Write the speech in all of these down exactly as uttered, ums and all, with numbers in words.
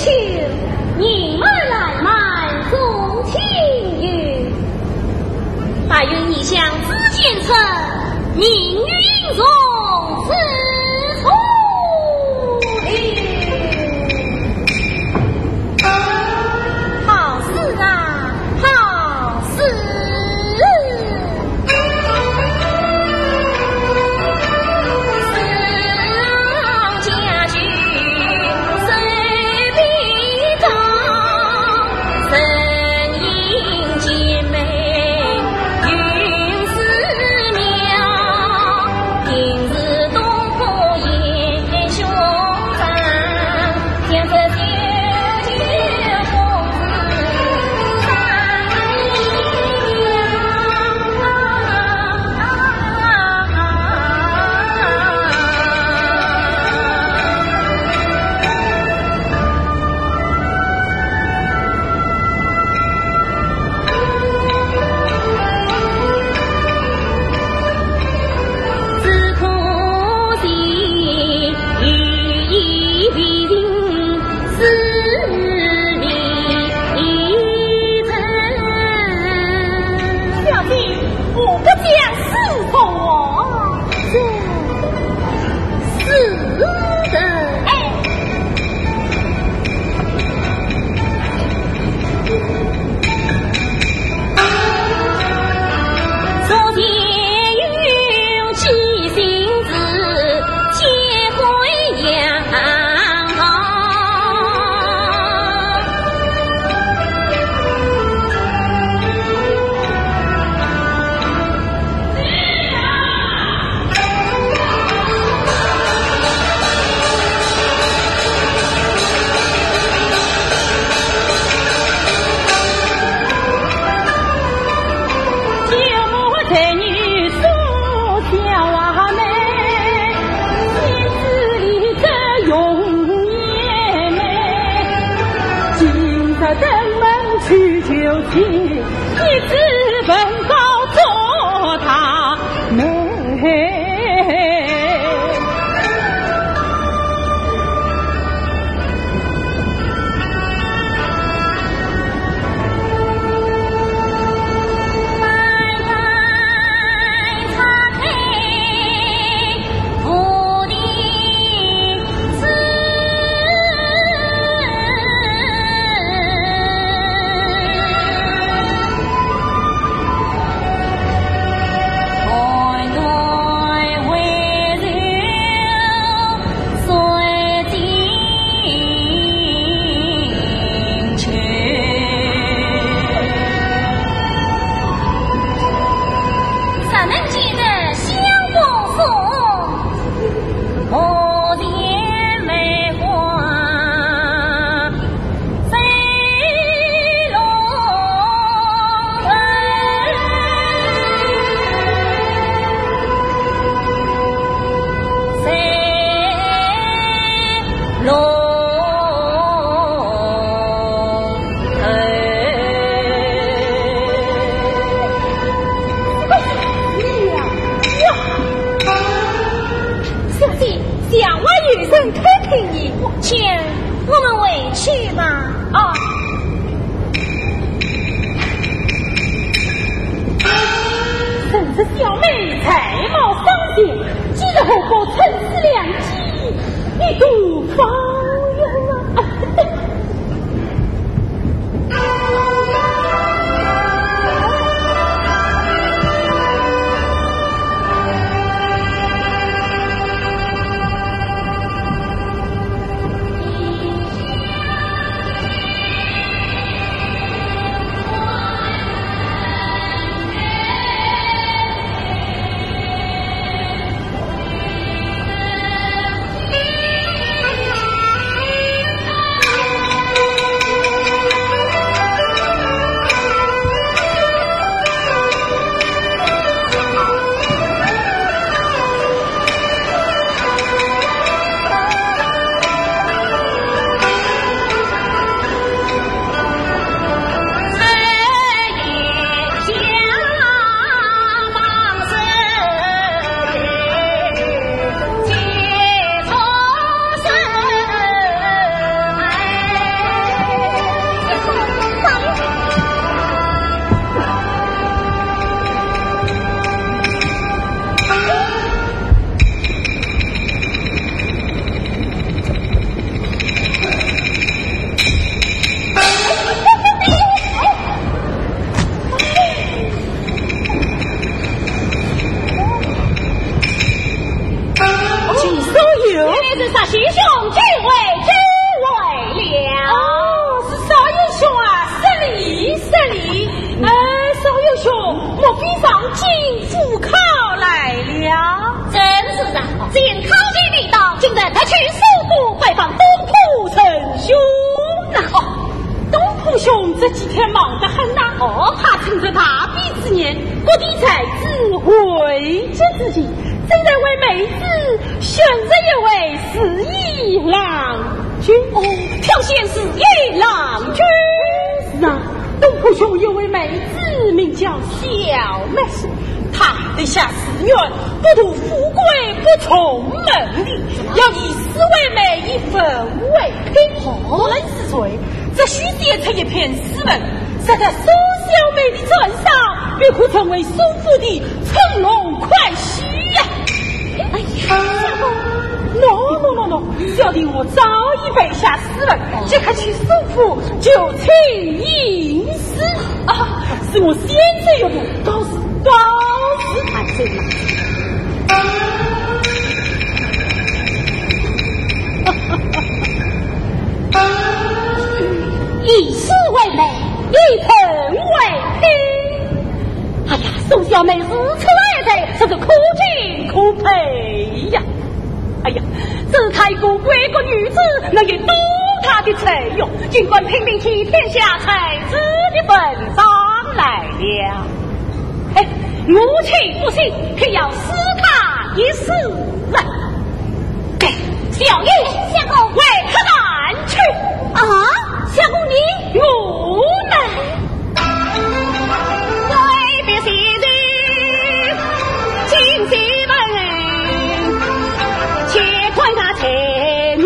人满篮满送亲游，白云异乡知前程，明月映红似初流。好诗啊，好诗！小姐，我不讲是否？这是的。哎。小姐，墙外有人偷听呢。请我们回去吧。啊。陈氏小妹才貌双全，今日何不趁此良机一吐芳名啊？少爷。原来是石贤兄久违久违了。哦，是少爷兄啊，失礼失礼。呃，少爷兄，莫非上京赴考来了？正是啊，今考前未到，今日特去苏府拜访东府丞相呐。哦，东府兄这几天忙得很呐。哦，他趁着大比之年，各地才子汇集之际， 正在为妹子选择一位如意郎君。哦，挑选如意郎君。是啊，东府兄有位妹子名叫小妹，她的下志愿不图富贵不从门第，要以斯为媒以分为聘。哦，无论是谁，只需写出一篇诗文， 写在苏小妹的砧上，便可成为苏府的乘龙快婿呀。哎呀，相公，喏喏喏喏，小弟我早已备下诗文，即刻去苏府就请应试。啊，是我先走一步，告辞告辞。哎，这个。 以诗为媒，以聘为聘。哎呀，苏小妹如此爱才，真是可敬可佩呀！哎呀，只差一个闺阁女子，能有多大的才用，尽管拼命替天下才子的份上来了。哎，我岂不信，偏要试她一试啊！ 对，小爷，相公，为客难去。啊，相公你？我呢？对别先生，进西门，且看他才女。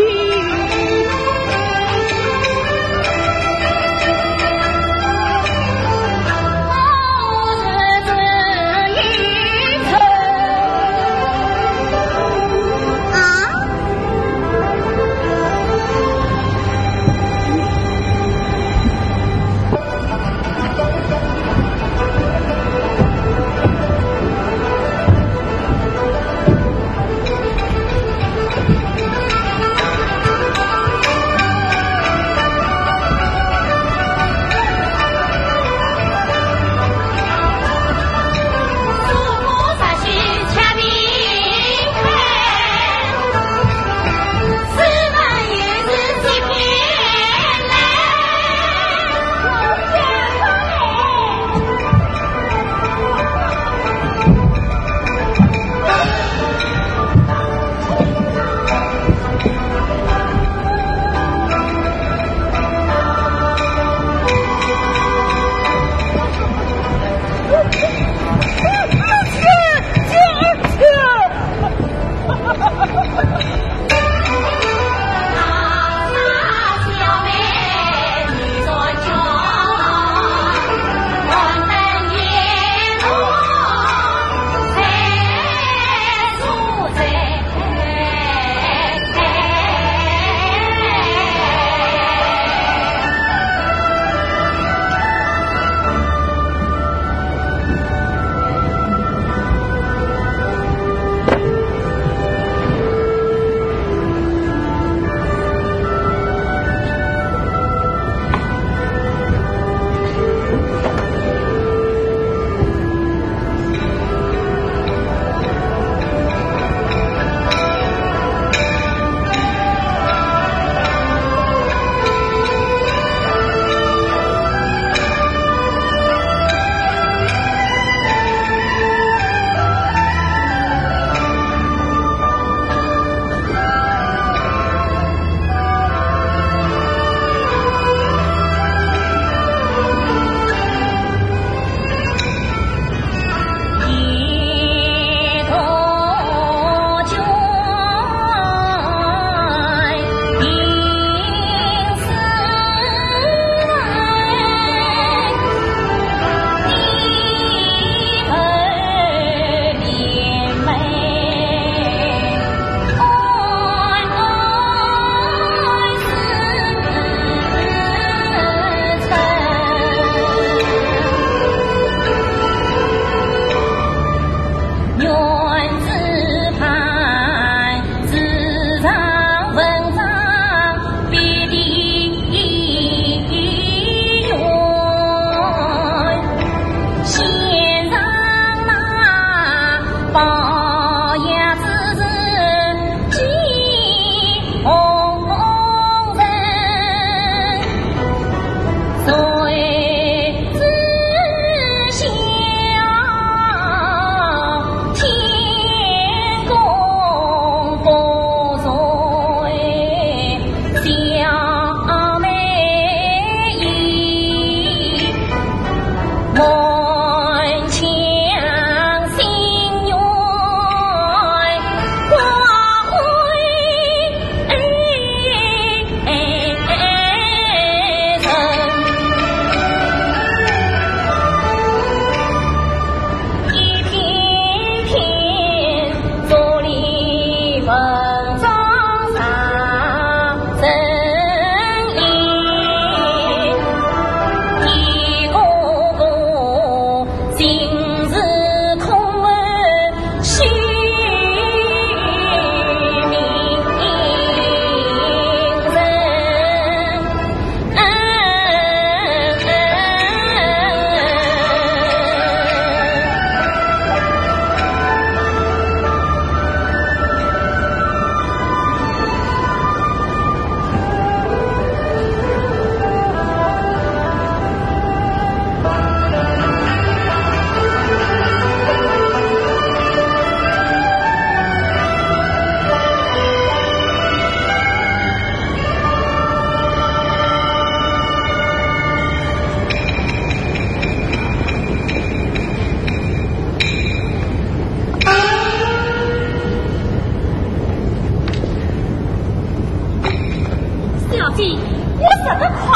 我说得快，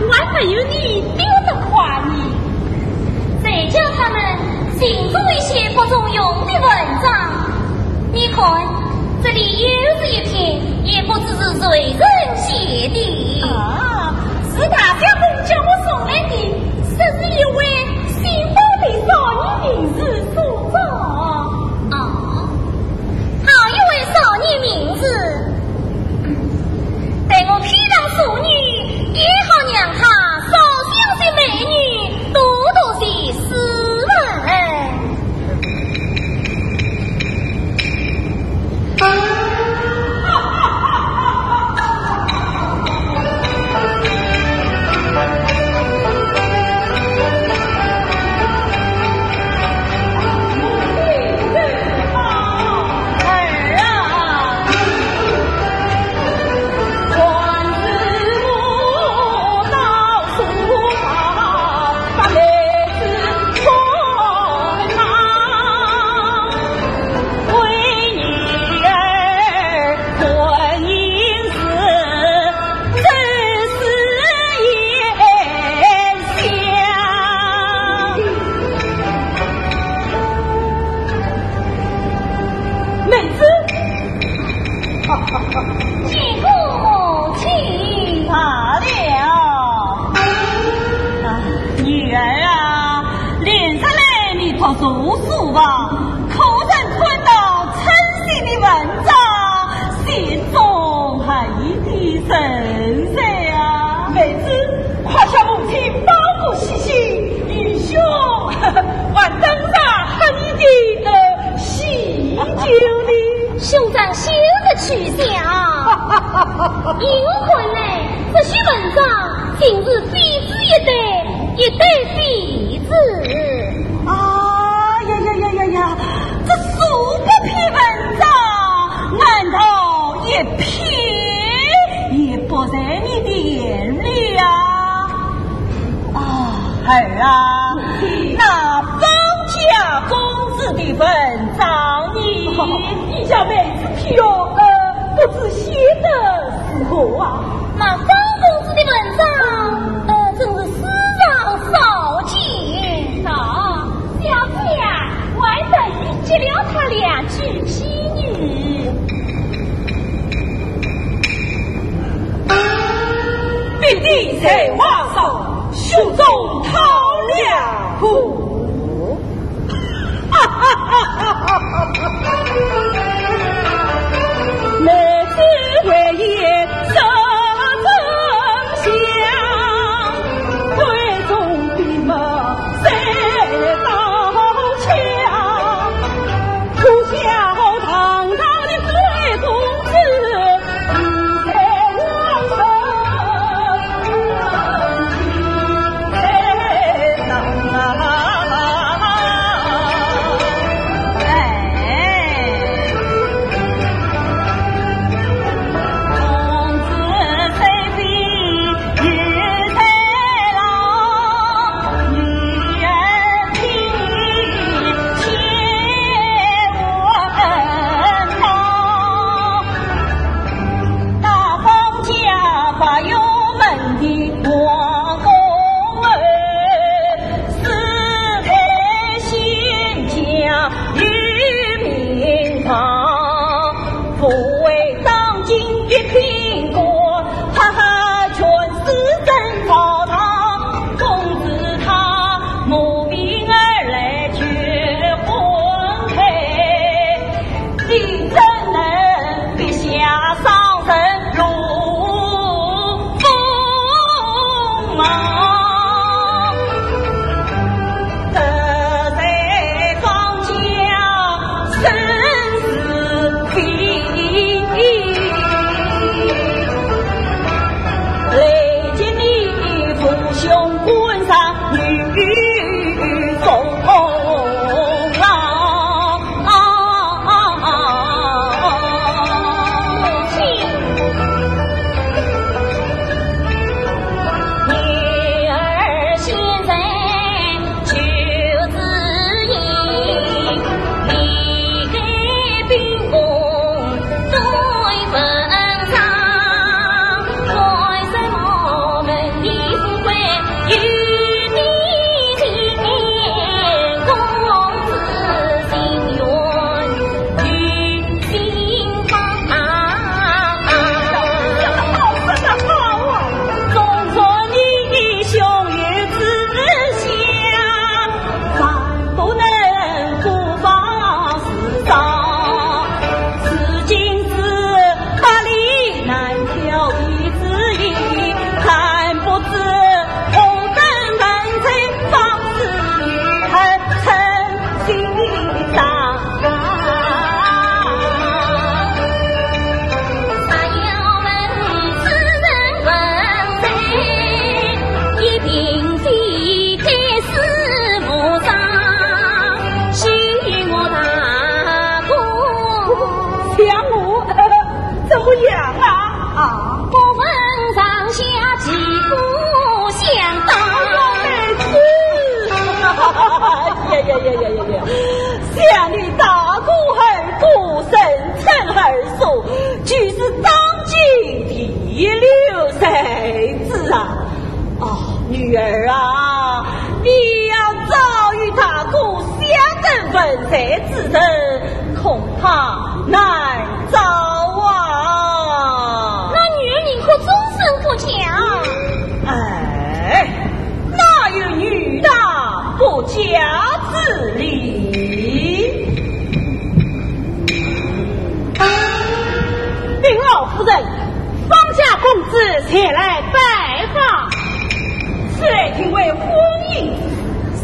还没有你丢得快呢。谁叫他们尽做一些不中用的文章？你看，这里又是一篇，也不知是谁人写的。啊，是大相公叫我送来的，说是一位姓包的少年名士所作。啊，好一位少年名士，待我批上书女，也好让他少相些美女，多读些诗文。妹子，见过母亲。罢了。啊，女儿啊，连日来你读书书吧，可曾看到称心的文章？心中还有点神采啊。妹子，快向母亲报个喜讯，愚兄还等着喝你的，呃，喜酒呢。兄长休得取笑。依我看来，这些文章尽是废纸一堆，一堆废纸。啊呀呀呀呀呀！这数百篇文章，难道一篇也不在你眼里呀？啊，儿啊，那方家公子的文章呢？你家妹子批哦，呃，不知写得如何啊？那方公子的文章，呃，真是世上少见。喏，小姐啊，还特意接了他两句批语。 兵丁在瓦上，胸中套了鼓。妹子回言说真相，闺中闭门谁道 哎，啊，不问上下旗鼓相当。哎呀呀呀呀呀呀！想你大哥二哥，生辰二叔，就是当今第六才子啊！哦，女儿啊，你要早与大哥相争文才之人，恐怕难 早啊！那女儿宁可终身不嫁？哎，哪有女大不嫁之理？禀老夫人，方家公子前来拜访。此来定为婚姻之事，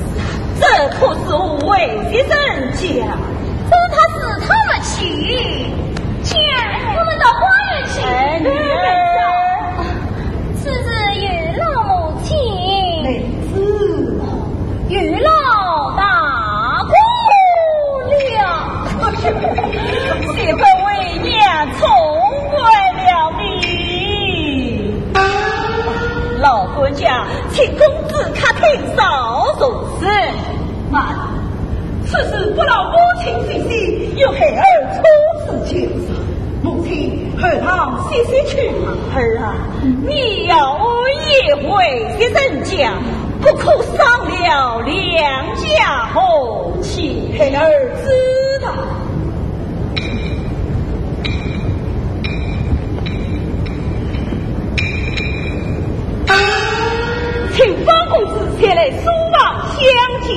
这可是未结人家。 这是他自讨没趣。去，我们到花园去。哎，女儿。此事有劳母亲。妹子。有劳大哥了。岂不为娘错怪了你？老管家，请公子客厅稍坐。是。慢。 此事不劳母亲费心，由孩儿初次见识。母亲，后堂歇息去吧。儿啊，你要安逸未结人家，不可伤了两家和气。孩儿知道。 请方公子前来书房相见。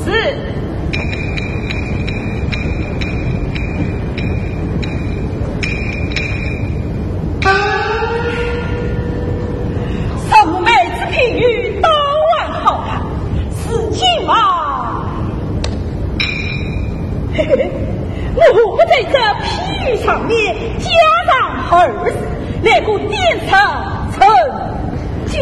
是。受妹子批语，倒还好看，如今嘛， 嘿嘿，我何不在这批语上面加上二字，来个点石成金？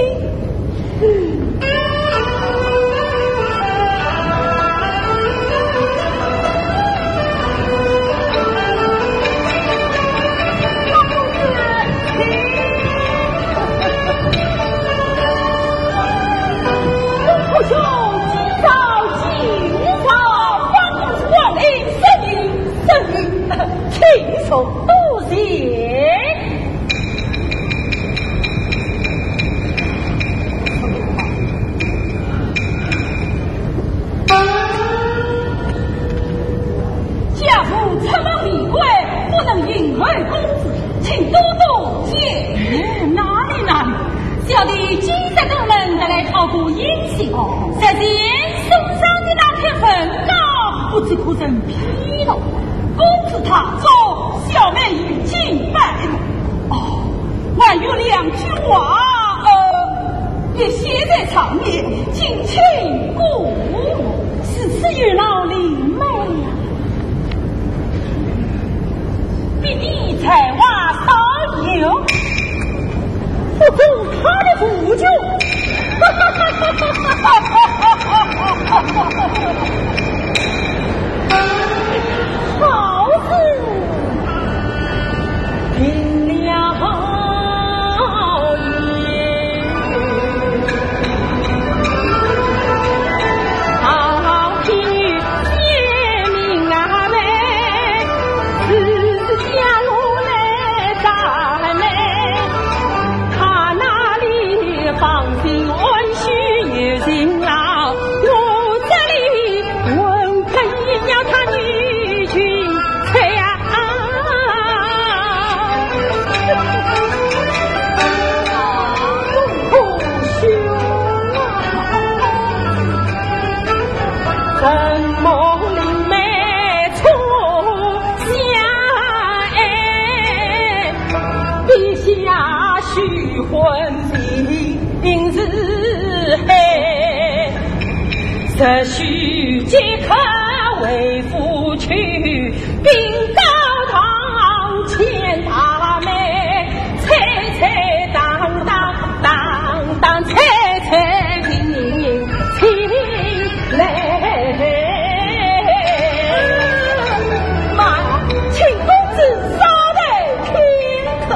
请坐，多谢。家父出门为官，不能应候公子，请多多见谅。哪里哪里，小弟今日登门，特来讨个音信。哦。日前送上的那篇文稿，不知可曾批读？公子他中，小妹已经拜读。哦，还有两句话，呃，也写在上面，敬请过目。如此有劳林妹呀。 比你才华少有，不中他的不就。好事，定了好运。 慢，请公子稍待片刻。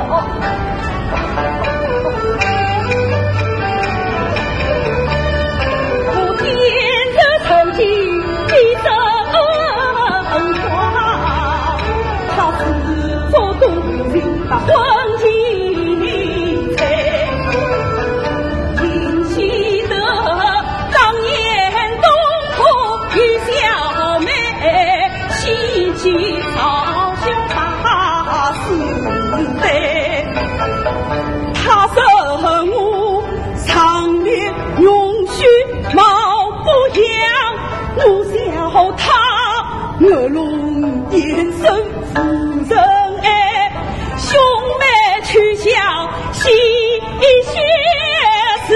我笑他恶龙变身无人爱，兄妹取笑戏谑时，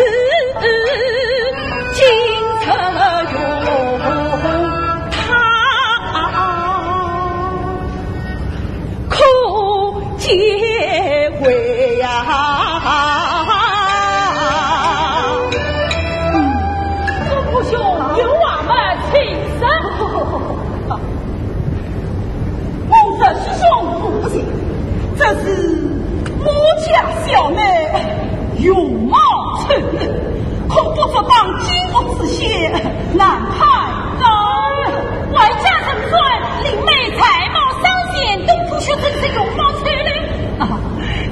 今日用他。 可解围呀。嗯，师兄有话么请说。我说师兄不行，这是我家小妹容貌丑陋，恐不足当今后之先，难看高。外家人说林妹才貌双全，东坡兄真是容貌丑陋。啊，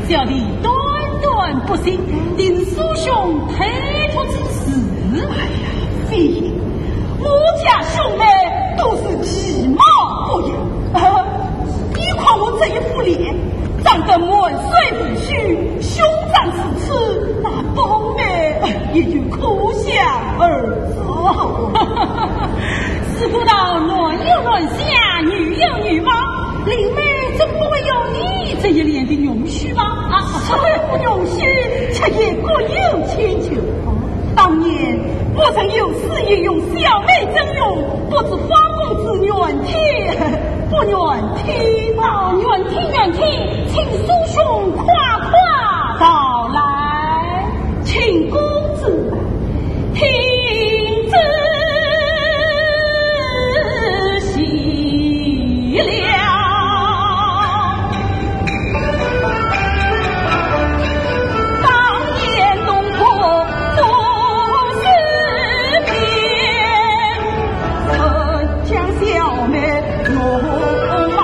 小弟断断不信，听师兄推脱之词。哎呀，非也，我家兄妹都是其貌不扬。啊，你看我这一副脸，长得满脸胡须，凶残如此，那包妹也就可想而知。师父道男有男相，女有女貌，林妹怎不会有你这一脸的容须吧？啊，所谓容须，却也各有千秋。当年我曾有诗意用小妹整容，不知方公子愿听不愿听啊？愿听，愿听，请师兄快快道来。请公子听仔细了。当年东坡不识别，曾将小妹容貌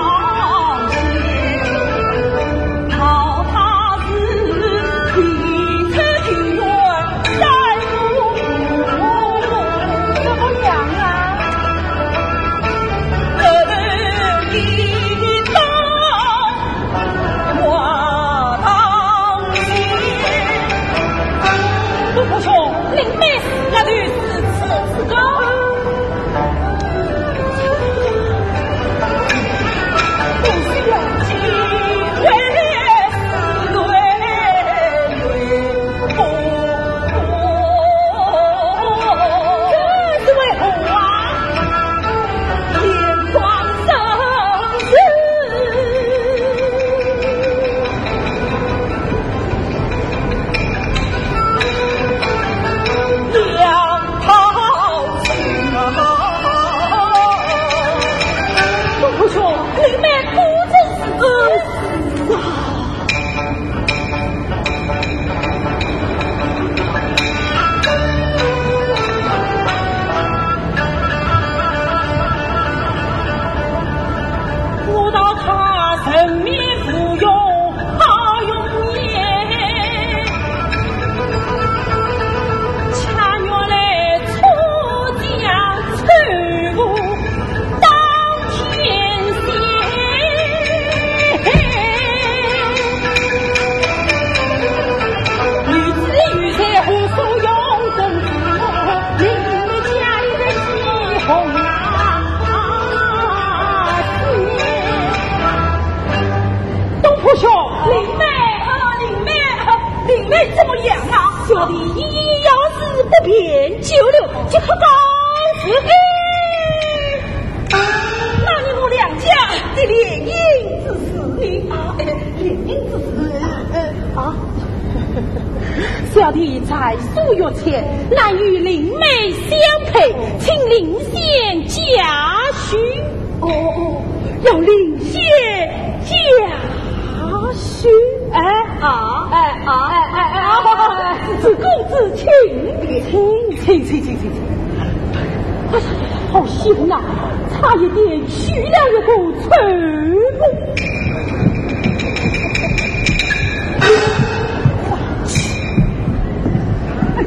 东坡兄，林妹是个女子，此事高。 东坡兄，林妹果真是……啊！我道她人面无用 好容颜，恰缘来出将出府当天仙。女子有才何所用，公子我令你家里的喜红啊！ 东坡兄，林妹，啊，林妹，啊，林妹怎么样啊？小弟一要事不便久留，即刻告辞。哎，那你我两家的联姻之事呢？啊，联姻之事，呃，啊。小弟才疏学浅，难与林妹相配，请林仙嘉许。 哦，哦，要林仙嘉许。哎，啊，哎，啊，哎，哎，哎，哎，哎，公子请便。请，请，请，请，请，请。哎呀，好险呐，差一点许了一个丑妇。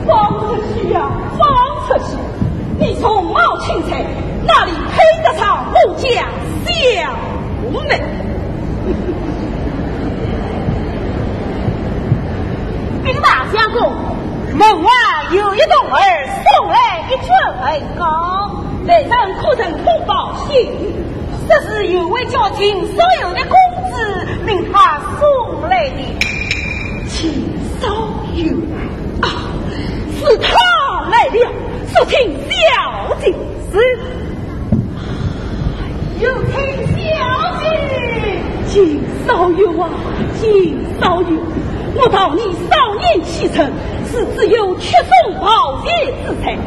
放出去呀，放出去！ 你容貌清才，哪里配得上我家小妹？禀大相公，门外有一童儿送来一卷恩稿。来人，可曾通报信？说是有位叫秦少游的公子，命他送来的。秦少游啊，是他来了，速请小姐。是。有请小姐。秦少游啊，秦少游，我道你少年气盛，是只有缺少宝剑之才。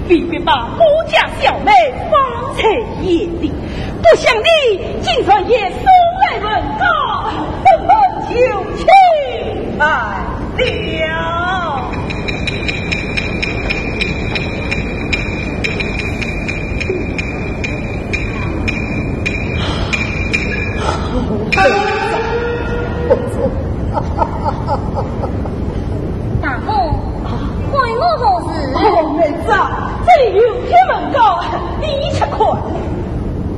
未必把我家小妹放在眼里，不想你竟然也送来文告，本本就请来了。大哥， 关我何事？哦，妹子啊，这里有一篇文告，你且看。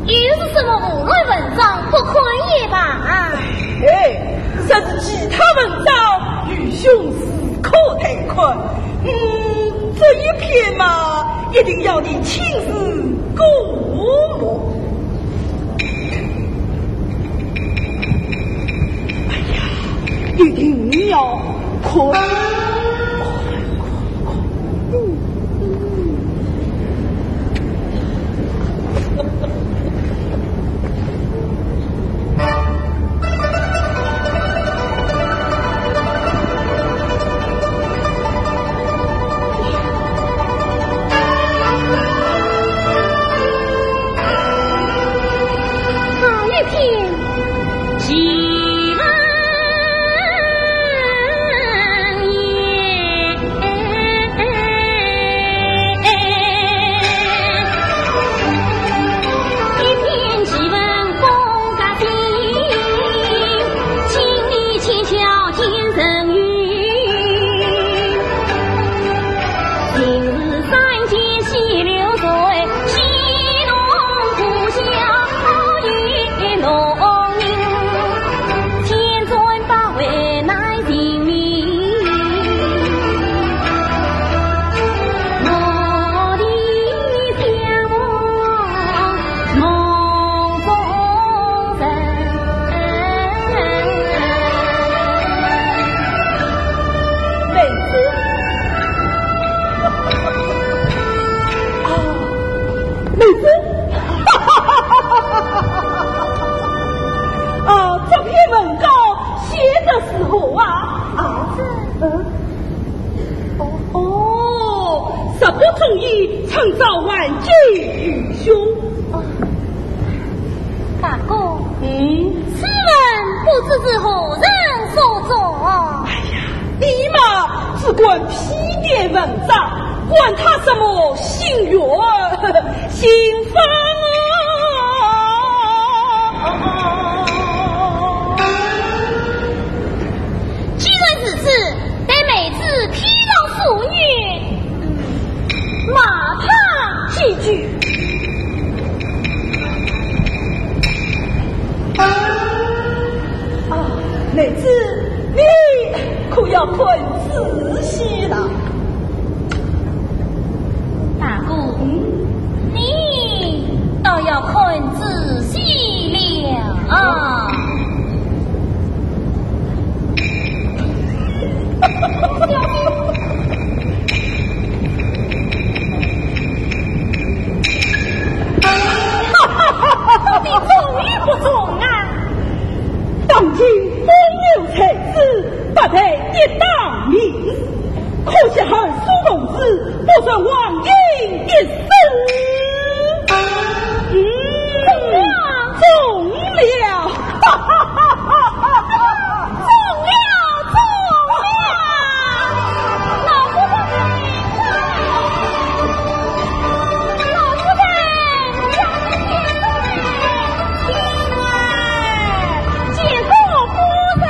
又是什么胡乱文章，不看也罢。哎，这是其他文章，愚兄自可退款。嗯，这一篇嘛，一定要你亲自过目。 哎呀，一定要看。妹子，啊，妹子，啊，这篇文告写的如何啊？啊，嗯。 哦，十不中意，趁早还给愚兄。大哥，嗯？此文不知是何人所作？哎呀，你嘛，只管批点文章，管他什么心愿、心法啊！ 既然如此，待妹子披上素女，骂他几句。啊，妹子，你可要看仔细了。 大哥，嗯？你倒要看仔细了啊！到底中与不中啊？当今风流才子， 不配一当名士，可惜寒暑同日，不如黄莺一生。嗯，中了，中了，中了，中了！老夫人，老夫人， 见过夫人。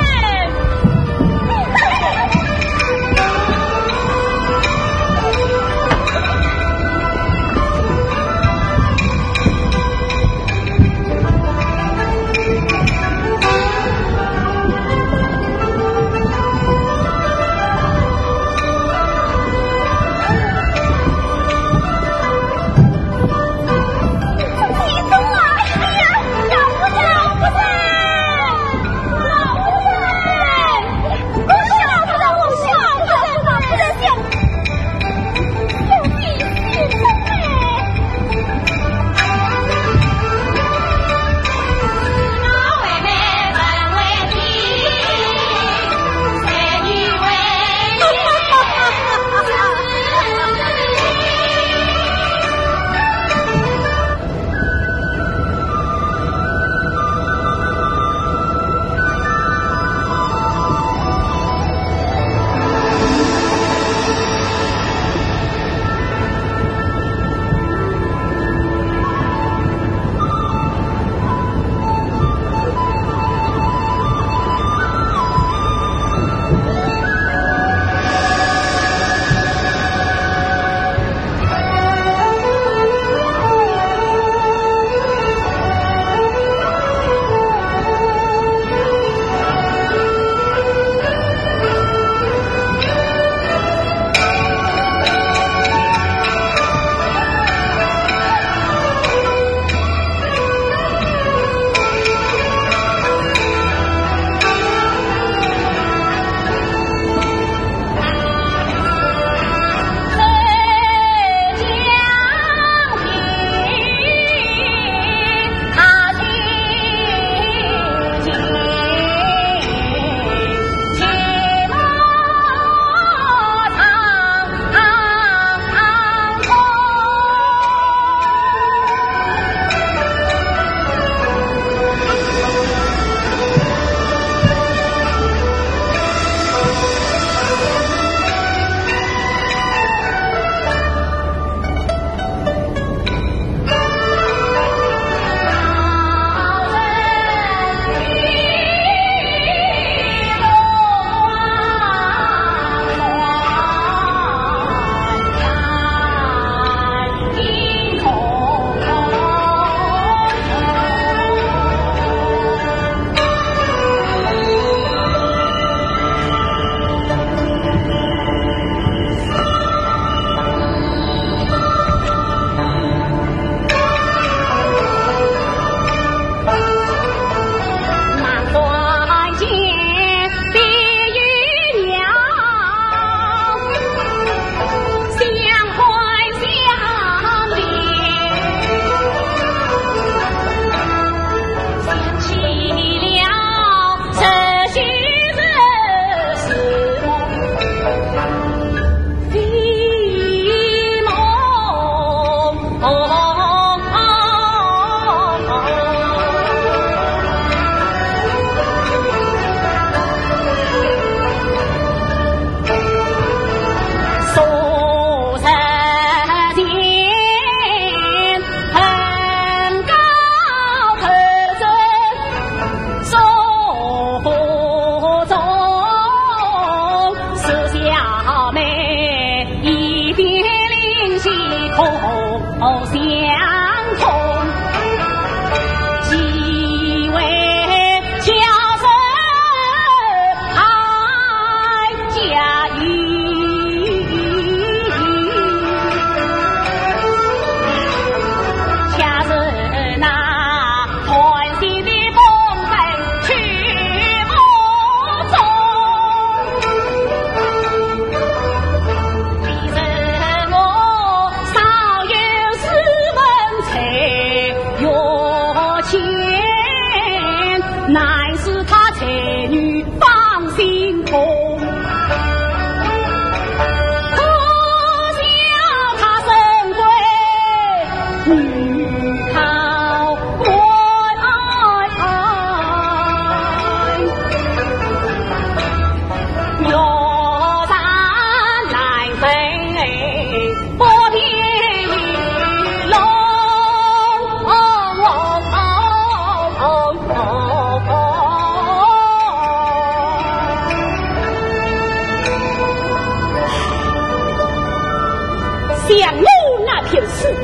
想我那片诗，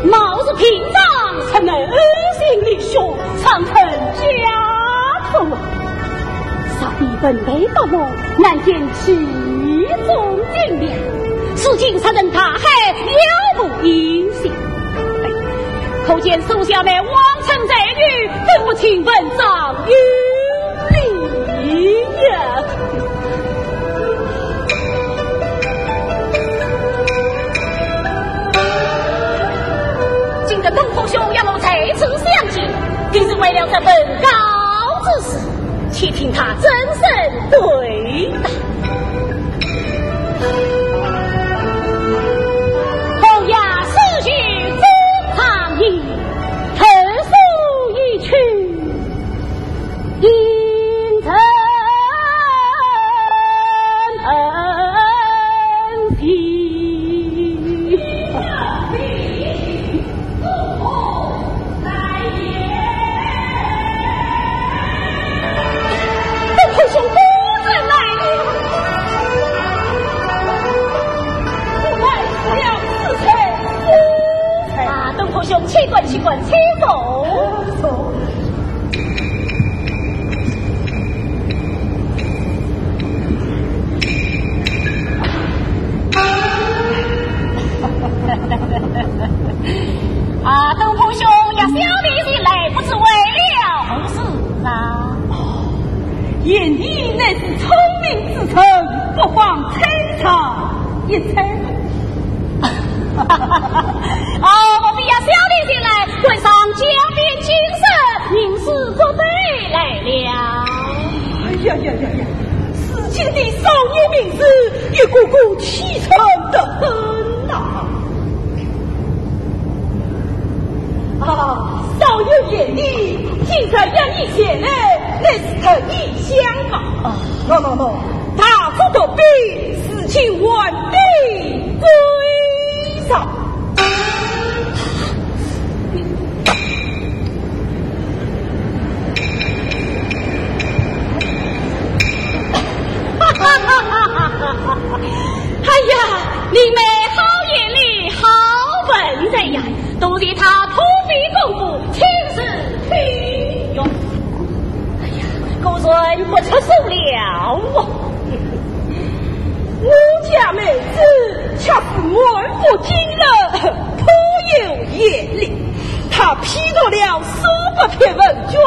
貌似平常出门心里胸，常恨家痛啊。啥比本来大梦，难见其中精良，如今石沉大海，杳无音信。可见苏小妹望尘在宇，怎不请问张有礼呀？ 今日东坡兄约我在此相见，定是为了这本稿之事，且听他怎生对答。侯爷书信中藏意，后书已去， 应承恩情。东坡兄果然来了。啊，东坡兄，且慢，且慢，且慢。 啊，东坡兄，夜宵店前来，不知为了何事啊？贤弟乃是聪明之人，不妨猜上一猜。 哦，我们夜宵店前来，观赏江边景色，吟诗作对来了。哎呀呀呀呀，如今的少年名士，一个个凄惨得很呐。啊，少年贤弟，今日约你前来，乃是特意相望。啊。喏，喏，喏，大哥独臂， 如今还得归赵。哎呀，林妹好眼力，好文才呀，都是他土匪功夫，亲自推哟。哎呀，果然不出所料哦。 我家妹子却是满腹经纶，颇有眼力。她批读了数百篇文卷，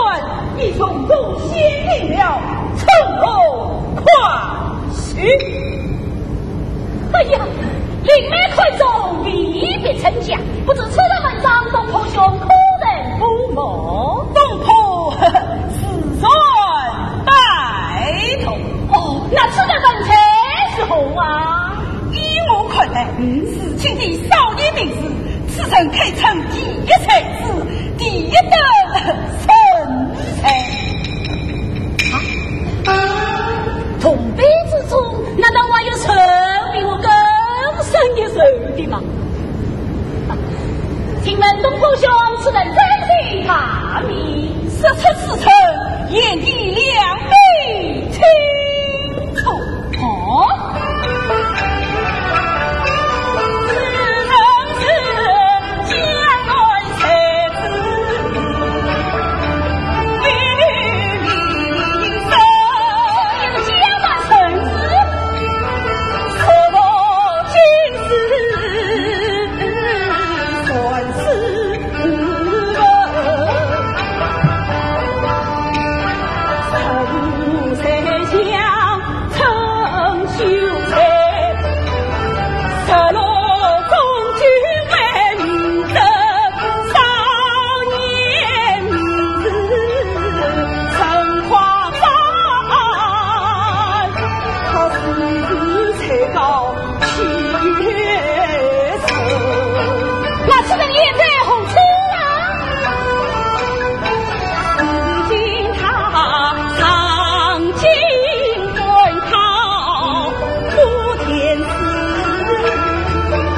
已从中选定了，成何快许。哎呀，林妹看中未必称假，不知此人文章，东坡兄可曾不满？东坡自然拜读。 哦，那此人文才如何啊？依我看来，嗯，如今的少年名士，此人堪称第一才子，第一等人才。啊？同辈之中，难道还有谁比我更胜一筹的吗？ 请问东坡兄，此人真姓大名？说出此人，贤弟两臂清楚。哦。此人是江南才子，李林生。江南才子？ 那此人现在何处啊？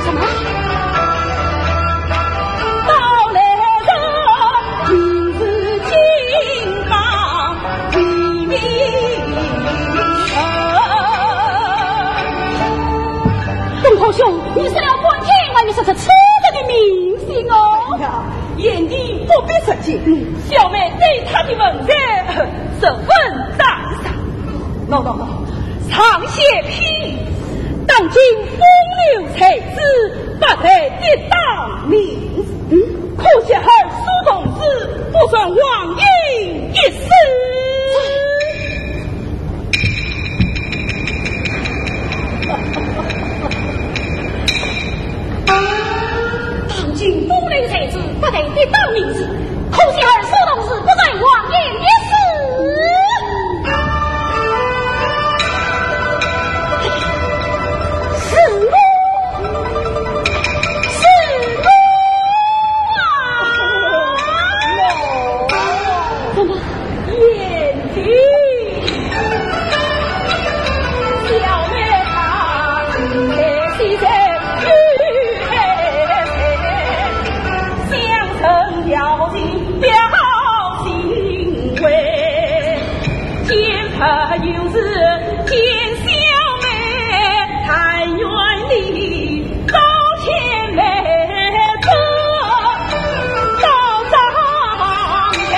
什么？ 东坡兄，你是要关你说这出了个明星哦。哎呀，贤弟不必客气，小妹对他的文采十分赞赏。喏喏喏，上写批，当今风流才子，不在抵挡名字。嗯，可惜二叔同志不算黄莺一世。 当今风流才子，不在抵挡名字，可惜二叔同志不在黄莺一世。是我，是我啊！怎么？ 贤弟，小妹啊，你是谁？相声要紧表情为，见朋友是见小妹，但愿你 高前来做高长辈。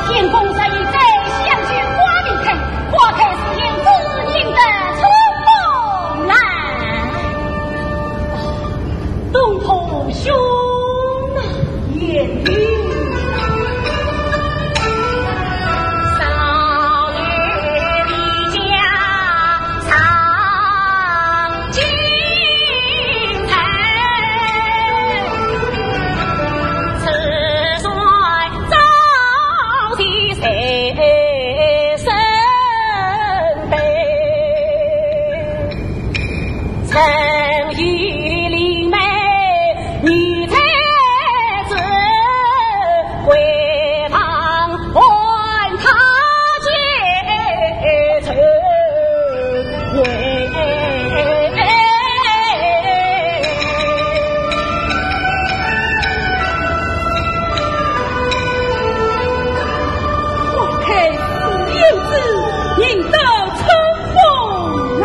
天公生日在乡间花里开，花开时节只认得春风来。东坡兄啊，贤弟。 花开似胭脂，人到春风来。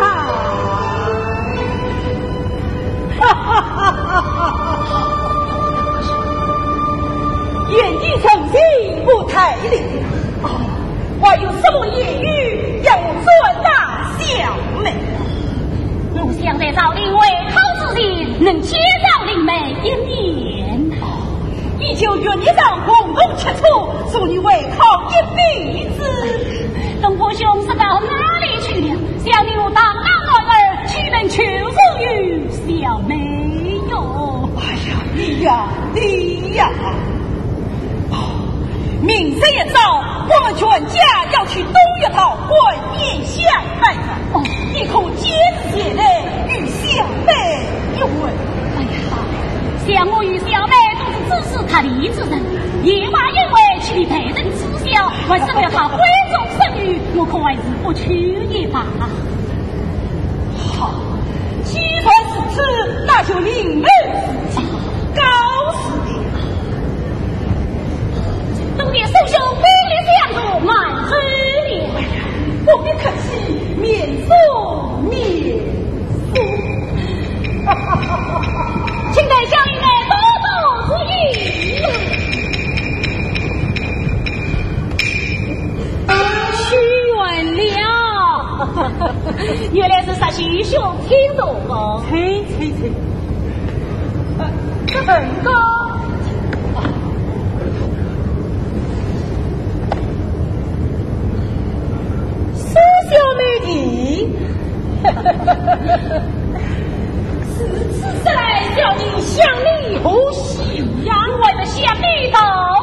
贤弟成心不待你。哦，还有什么言语要我转达小妹？我想在赵林会考之前，能见赵林妹一面。哦，贤就与你上共同吃醋，助你违抗一辈子。东坡兄是到哪里去了？想你我堂堂男儿，岂能屈服于小妹哟？哎呀，你呀，你呀！哦，明日一早，我们全家要去东岳桃花拈香拜访。哦，你可见 前来与小妹一会。哎呀，想我与小妹都是知书达理之人，夜话一回，岂能待人取笑？还是不要她闺中淑女，我看还是不去也罢。好，既然如此，那就另谋出计，告辞了。多谢苏兄鼎力相助，慢走了。哎呀，不必客气，免 送免送。请待小妹多多注意。屈原了。原来是石秀兄请动哦。请，请，请。呃，这本高。 苏小妹的。如此说来，小人想你何喜呀？我的想你道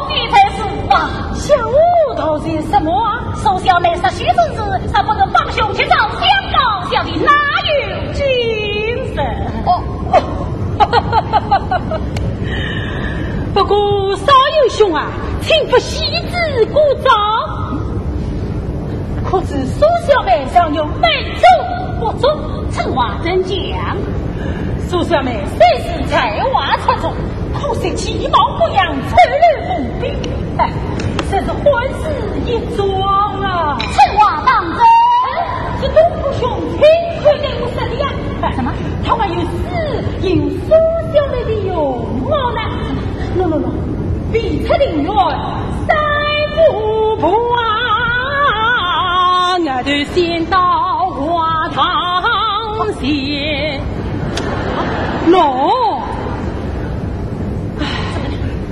谢才是啊。想我道谢什么啊？苏小妹实在是，若不是帮兄去找相公，小弟哪有今日？哦，哦。不过少有兄啊，请勿细致鼓噪。 可知苏小妹尚有美中不足？此话怎讲？苏小妹虽是才华出众，可惜其貌不扬，丑陋无比。哎，实是欢事一桩啊。此话当真？是东坡兄亲口对我说的呀。哎，什么？他还有诗吟苏小妹的容貌呢。喏，喏，喏，未出庭院三步步啊， 啊，我头先到花堂前。喏，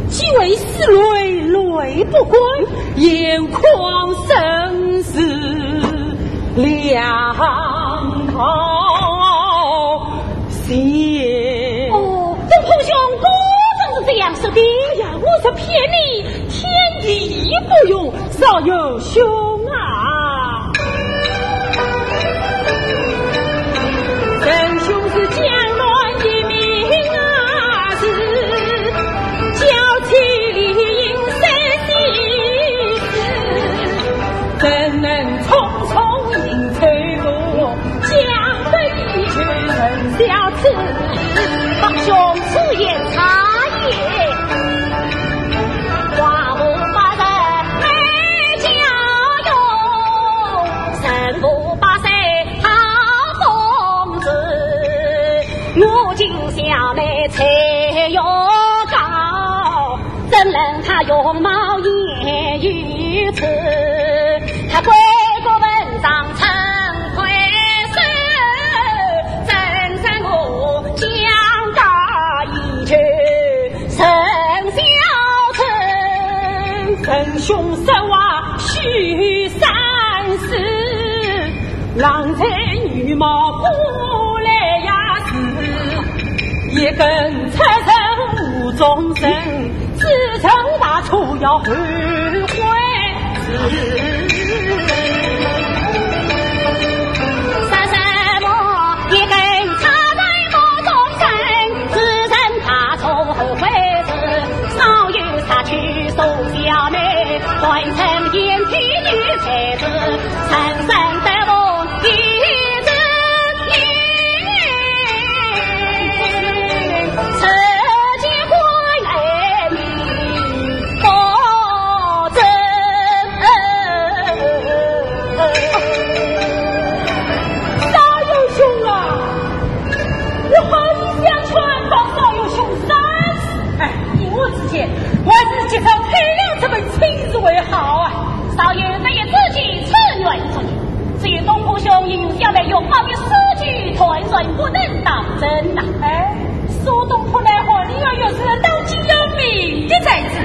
既为是泪，泪不干，眼眶生死两道斜。哦，东坡兄果真是这样说的。哎呀，我说骗你，天地不容， 少有兄啊。仁兄是江南一名啊，是娇妻三心思，怎能匆匆饮酒过，将得一酒人消痴。方兄此言差也。 花无百日美娇容，人无百岁好风姿。我敬小妹才容高，怎能她容貌也如此？她闺阁文章称魁首，怎忍我将她一酒 人消沉。仁兄说话须三思，郎才女貌古来也是，一更出尘无终身，知成大错要后悔。 说什么一更出尘无终身，知成大错后悔时，少有杀去苏小妹，换成贤妻女才子，深深得梦一日天。 少有兄啊，我好意相劝，望少有兄三思。哎，依我之见，还是及早退了这门亲事为好啊。少有不宜自己自愿作孽，只有东坡兄因小妹容貌的诗句断然不能当真呐。哎，苏东坡乃翰林院院士，当今要命的才子，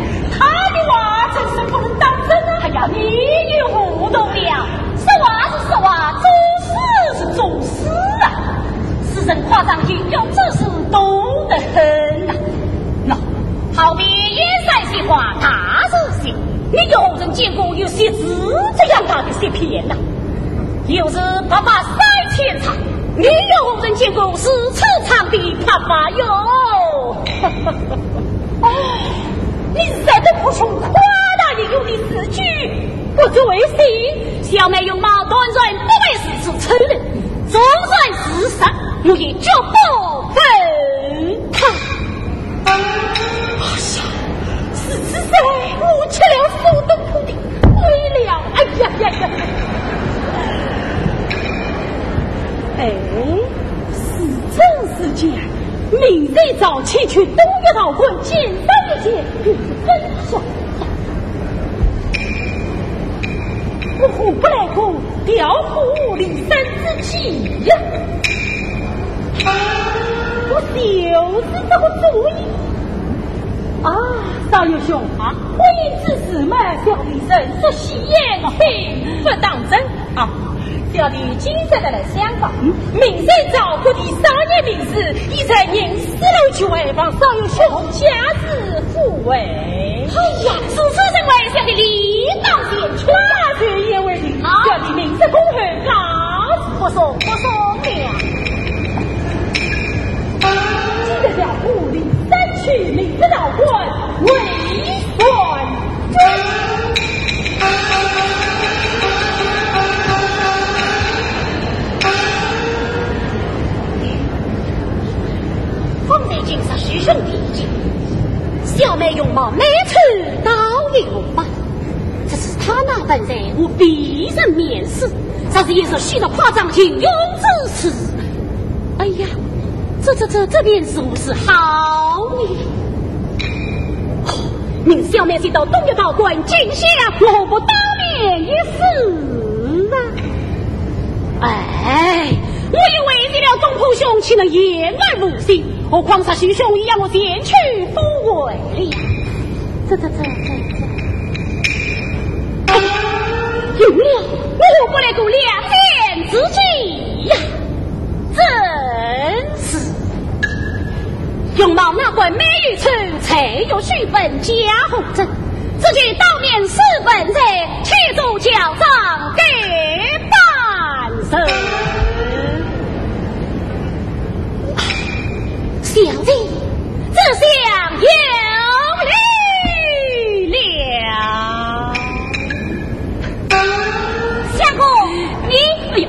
见过有如此这样大的雪片呐？又是白发三千丈，你又何曾见过如此长的白发哟？哦，你实在不穷夸大一个的字句，不足为信。小妹容貌当然不会如此丑陋，纵然如此，我也绝不粉她。哎呀，如此说来，我吃了苏东坡的亏了。哎呀呀呀！哎，是真是假？明日早起去东岳道观见上一见，便是真相。我何不来个调虎离山之计呀？我就是这个主意。啊，少爷兄啊，婚姻之事嘛，小弟人说戏言，并不当真啊。小弟今日来相告，明日赵国的少爷名字已在人世楼去外望，少爷兄假日赴会。哎呀，如此人为，小弟理当前去。那就言为定，好。小弟明日恭候告辞。不送，不送了。今日调虎离山去，明日道观为传君。方才听说徐兄提起，小妹容貌美丑倒也罢，只是她那般才华，我未曾面试，若是一时虚着夸张，情容之事，哎呀，这这这这便如何是好呢？哦，命小妹先到东岳道观见相，我何不当面一试啊？哎，我又为了东坡兄，岂能言而无信？何况是徐兄已让我前去赴会了。这这这这这，哎，有了，我何不来个两全之计呀？真是，容貌那般美与丑，才学须分假和真，只见当面试问才，且做校长的办事。小姐，这厢有礼了。相公，你，哎呀。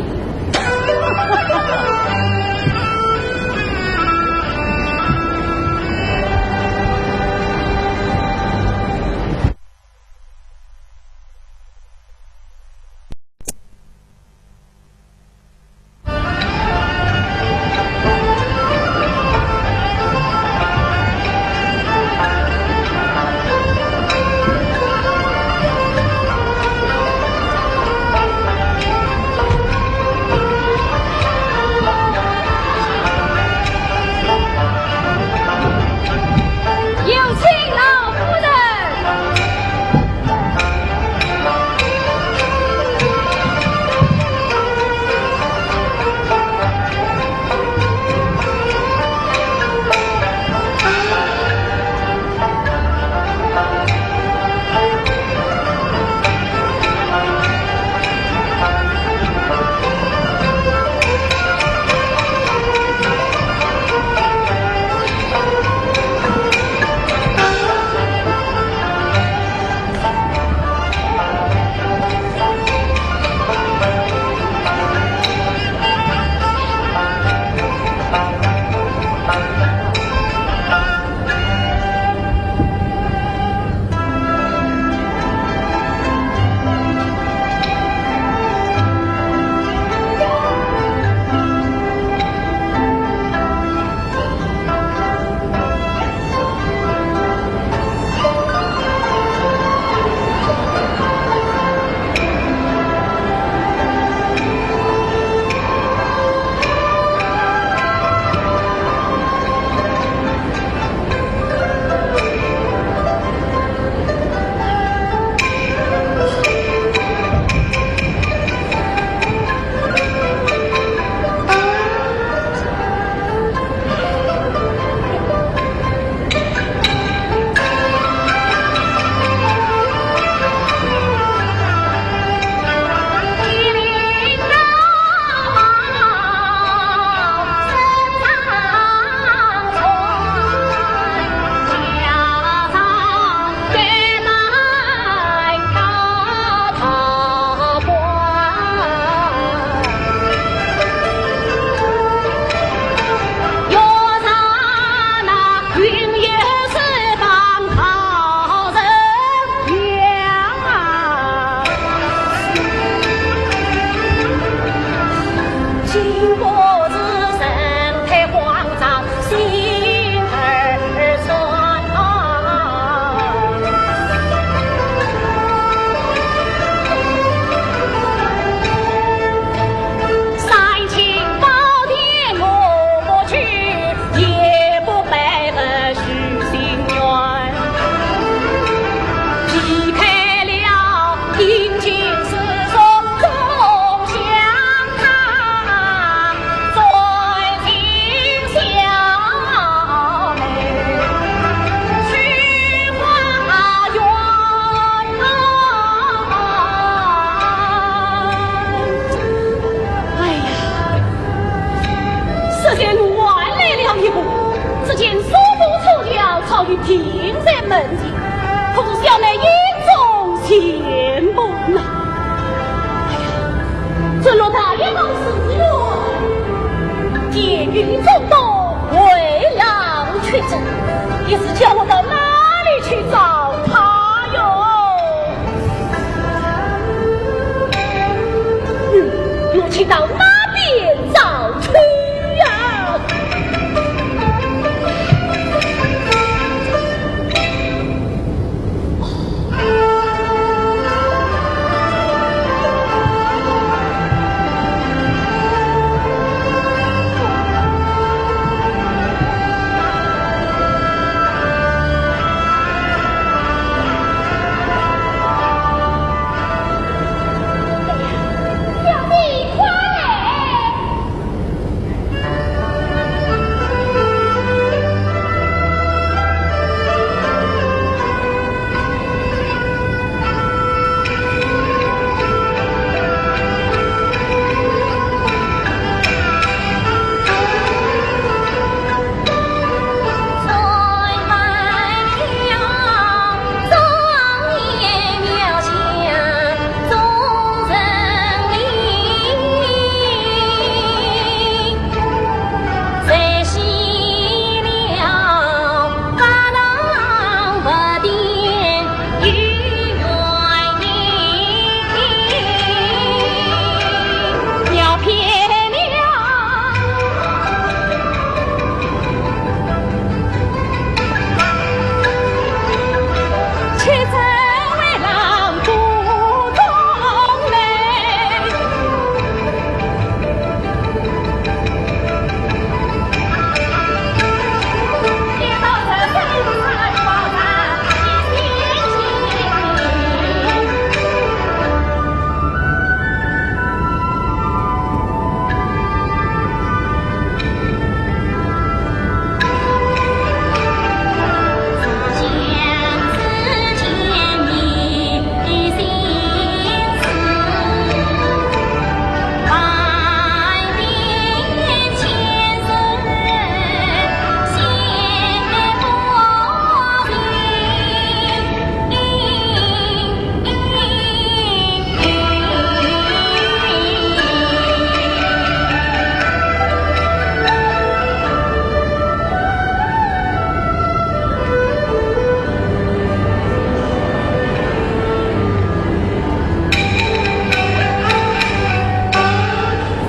要来一种钱物呐。哎呀，这落大爷公事之人，电云众多，围绕曲折，你是叫我到哪里去找他哟？嗯，我去到哪边找去呀？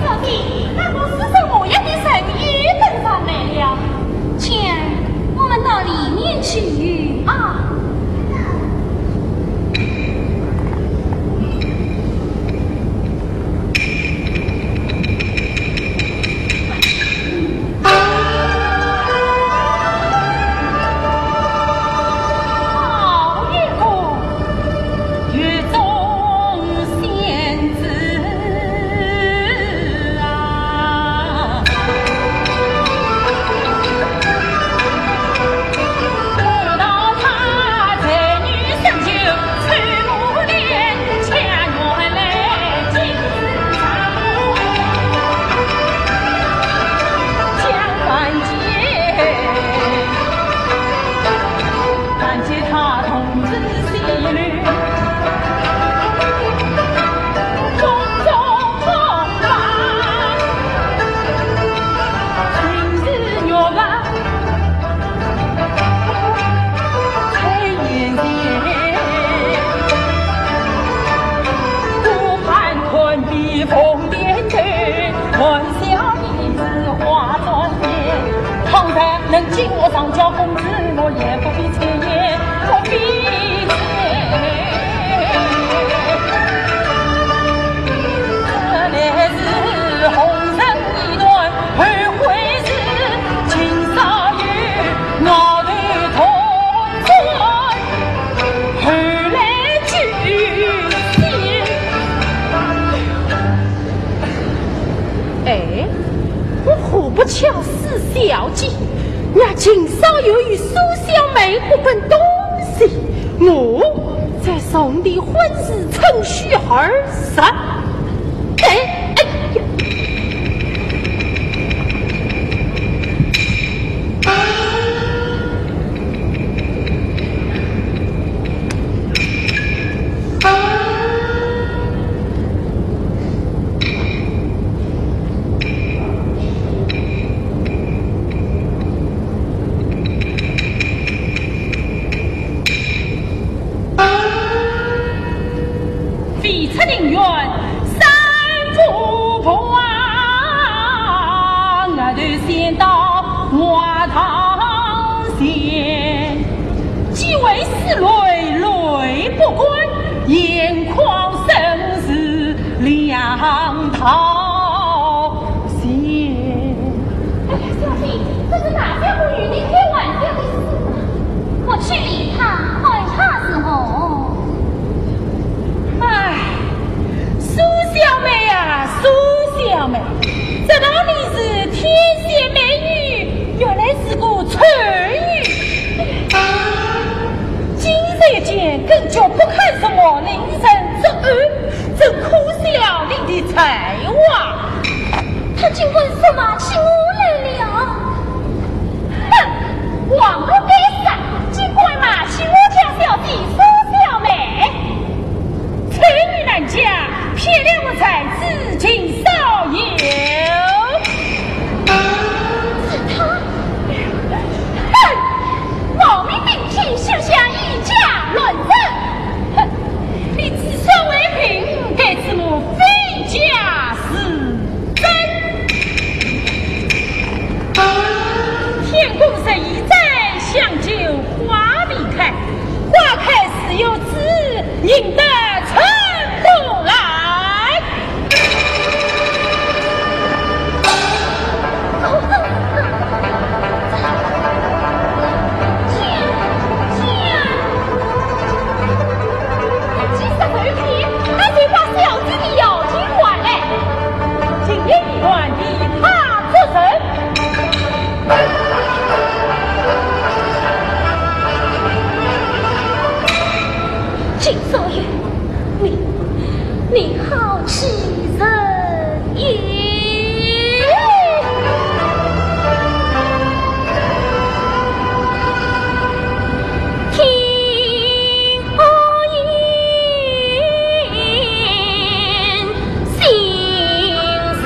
小姐，那个私生模样的人也登上来了。 姐儿，我们到里面去啊。好一个雨中仙子啊！ 哎，我何不巧死小姐，那秦少游与苏小妹各奔东西，我在重提婚事，趁虚而入。哎，哎呀！眼眶深似两道线。哎呀，小姐，这是大小姑与你开玩笑的事吗？我去理她，管她是何。哎，苏小妹呀，苏小妹，这道理是天仙美女，原来是个丑女。 今日一见，更觉不堪什么令人之恶，真可笑你的才华。她竟敢说骂起我来了！哼，枉我该死，竟敢骂起我家小姐苏小妹！ 丑女难家，骗了我才子敬少爷。是她？哼！冒名顶替，休想以假乱真。哼！你指手为凭，该怎么非假是真？天公十一载，香楸花未开， 花开时有知，引得春风来。今日有礼，还是把小姐的要紧还来。今天你断定他做甚？ 金少爷，你，你好欺人也！听我言，心事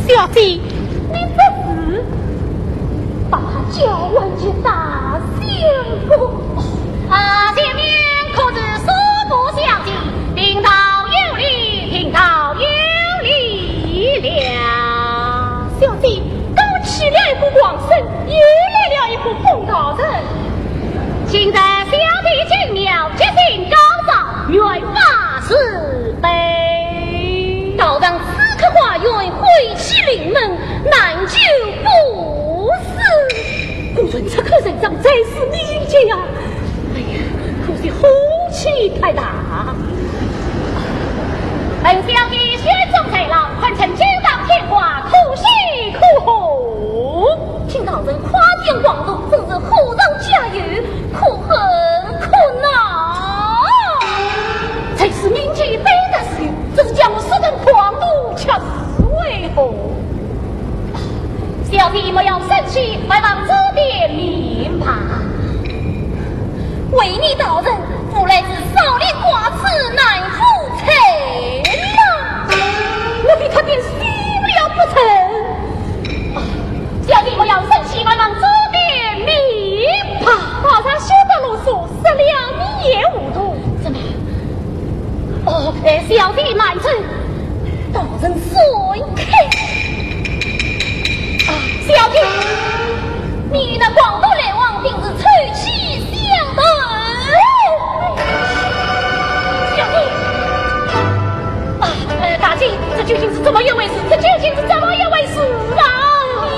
小姐，你这是把她叫唤去打相公？啊，前面可是苏府小姐，贫道有礼，贫道有礼了。小姐，刚起了一个王生，又来了一个疯道人。今日小姐进庙，吉星高照，愿发慈悲。道人此刻花园，晦气临门，难救不死。 果然此刻人上，才是你呀！哎呀，可惜火气太大。本小姐雪中在lau，堪称錦上添花，可喜可贺。听道人夸奖广度，真是火上加油，可恨可恼。才是民间一般的事，只是将我说成狂徒，却是为何？ 小小姐莫要生气，还望指点明白。为你道人，无奈是少年寡子，难赴才郎。我比他便死了不成？啊，小姐莫要生气，还望指点明白。老丈休得啰嗦，说了你也糊涂。怎么？哦，哎，小姐慢走，道人闪开。啊，小姐，你那广东来往定是臭气相投。小姐，啊，呃，大姐，这究竟是怎么一回事？这究竟是怎么一回事啊？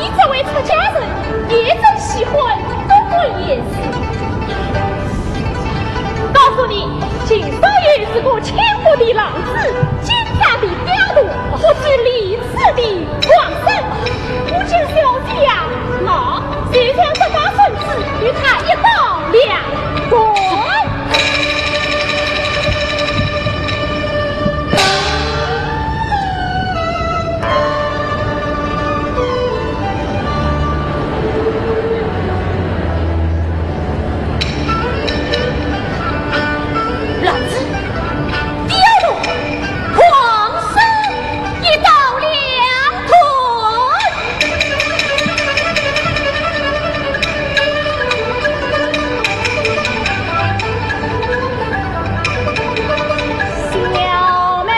你这位出家人，也真喜欢多管闲事。 告诉你，秦少爷是个轻浮的浪子，奸诈的刁徒，不知廉耻的狂僧。我家小姐呀，那就像这把绳子，与他一刀两断。 老子，刁徒，狂僧，一刀两断。小妹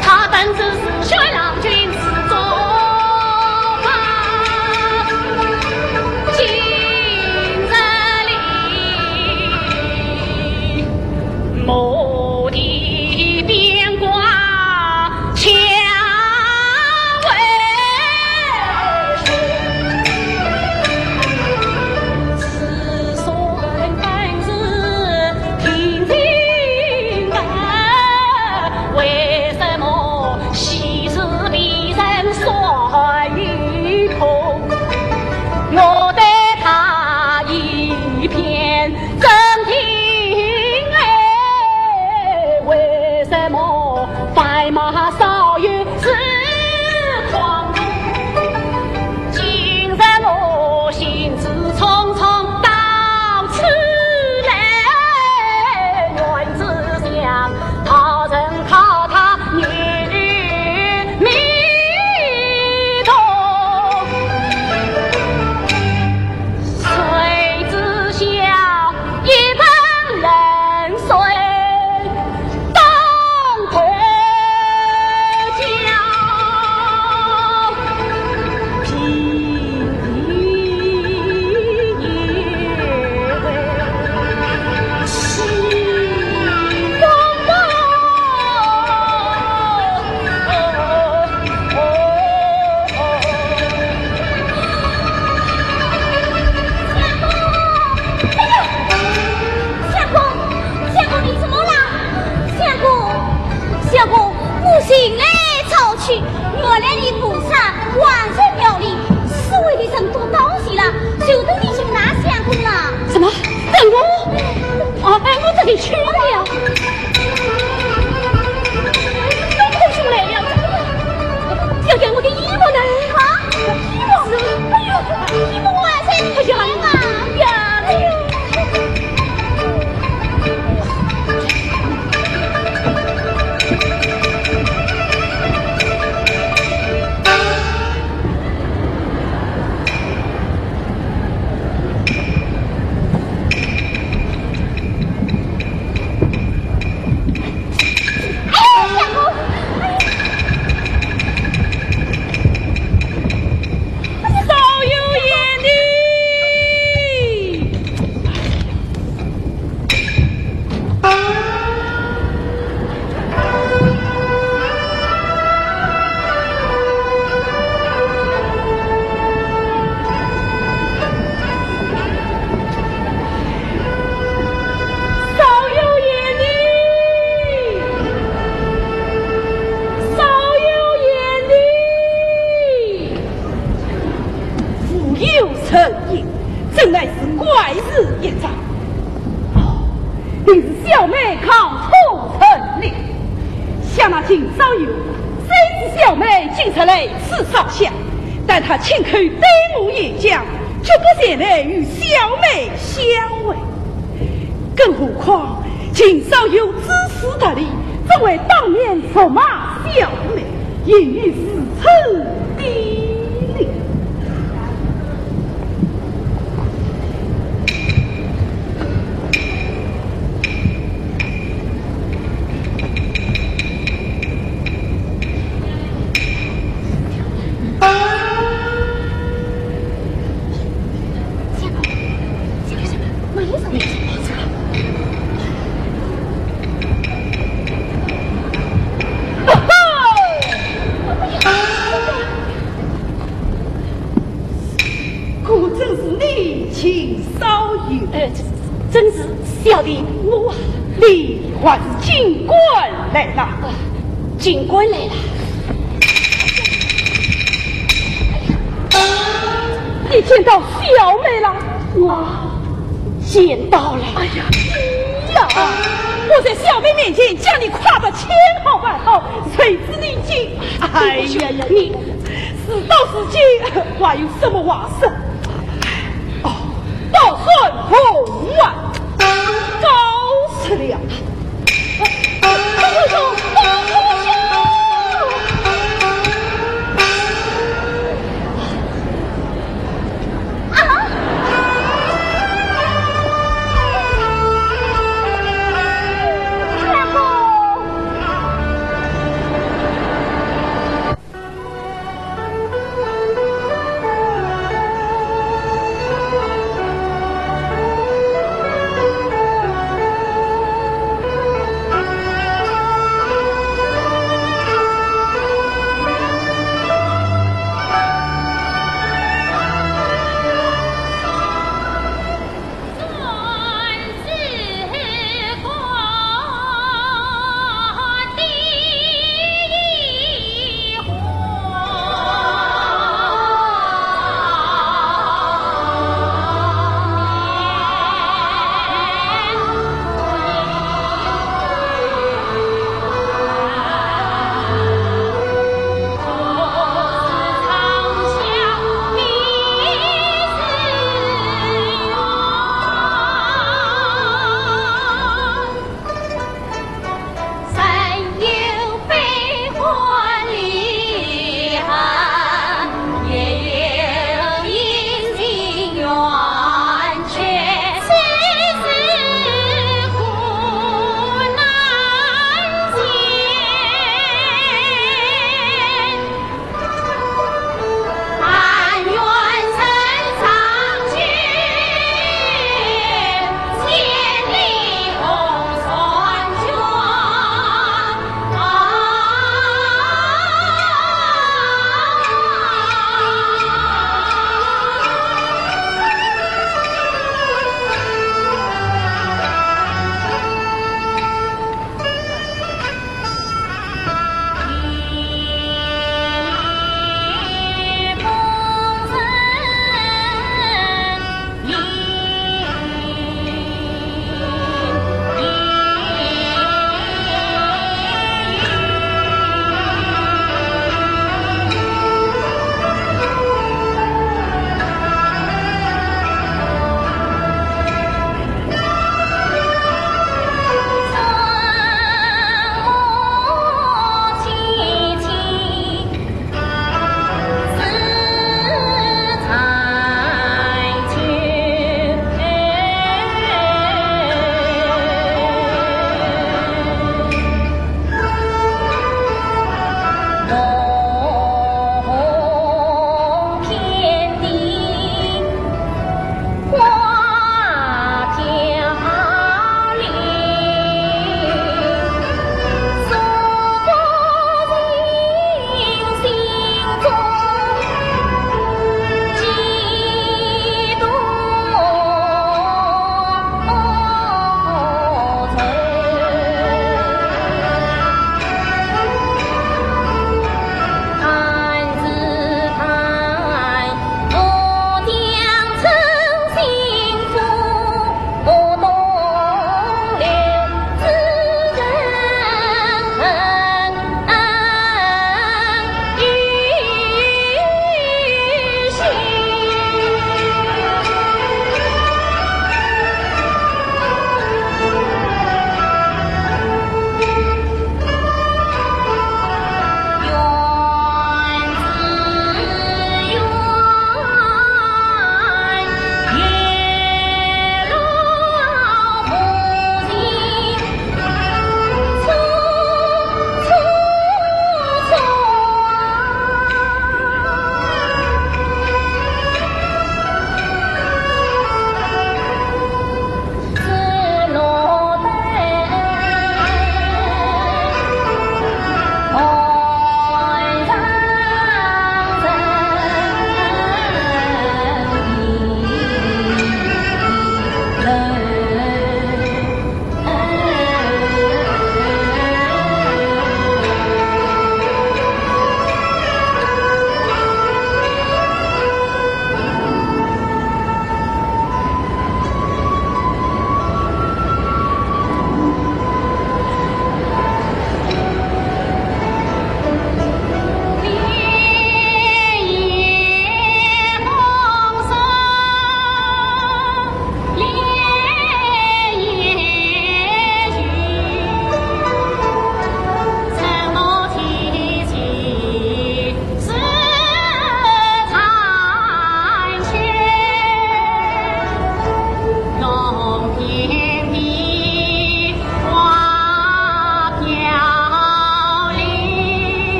他本是热血郎君之中啊，今日里蓦地变卦，恰为抗通城里。想那靳少游，虽知小妹今日来此烧香，但他亲口对我演讲，绝不前来与小妹相会。更何况，靳少游知书达理，怎会当面辱骂小妹，引起如此的 果真是你，靳少游？呃，真是小弟我啊。你还是见官来了？啊，见官来了。你见到小妹了？我见到了。哎呀，你呀，我在小妹面前将你夸得千好万好，谁知你竟……哎呀呀，你 事到如今，还有什么话说？哦，倒算我啊，告辞了。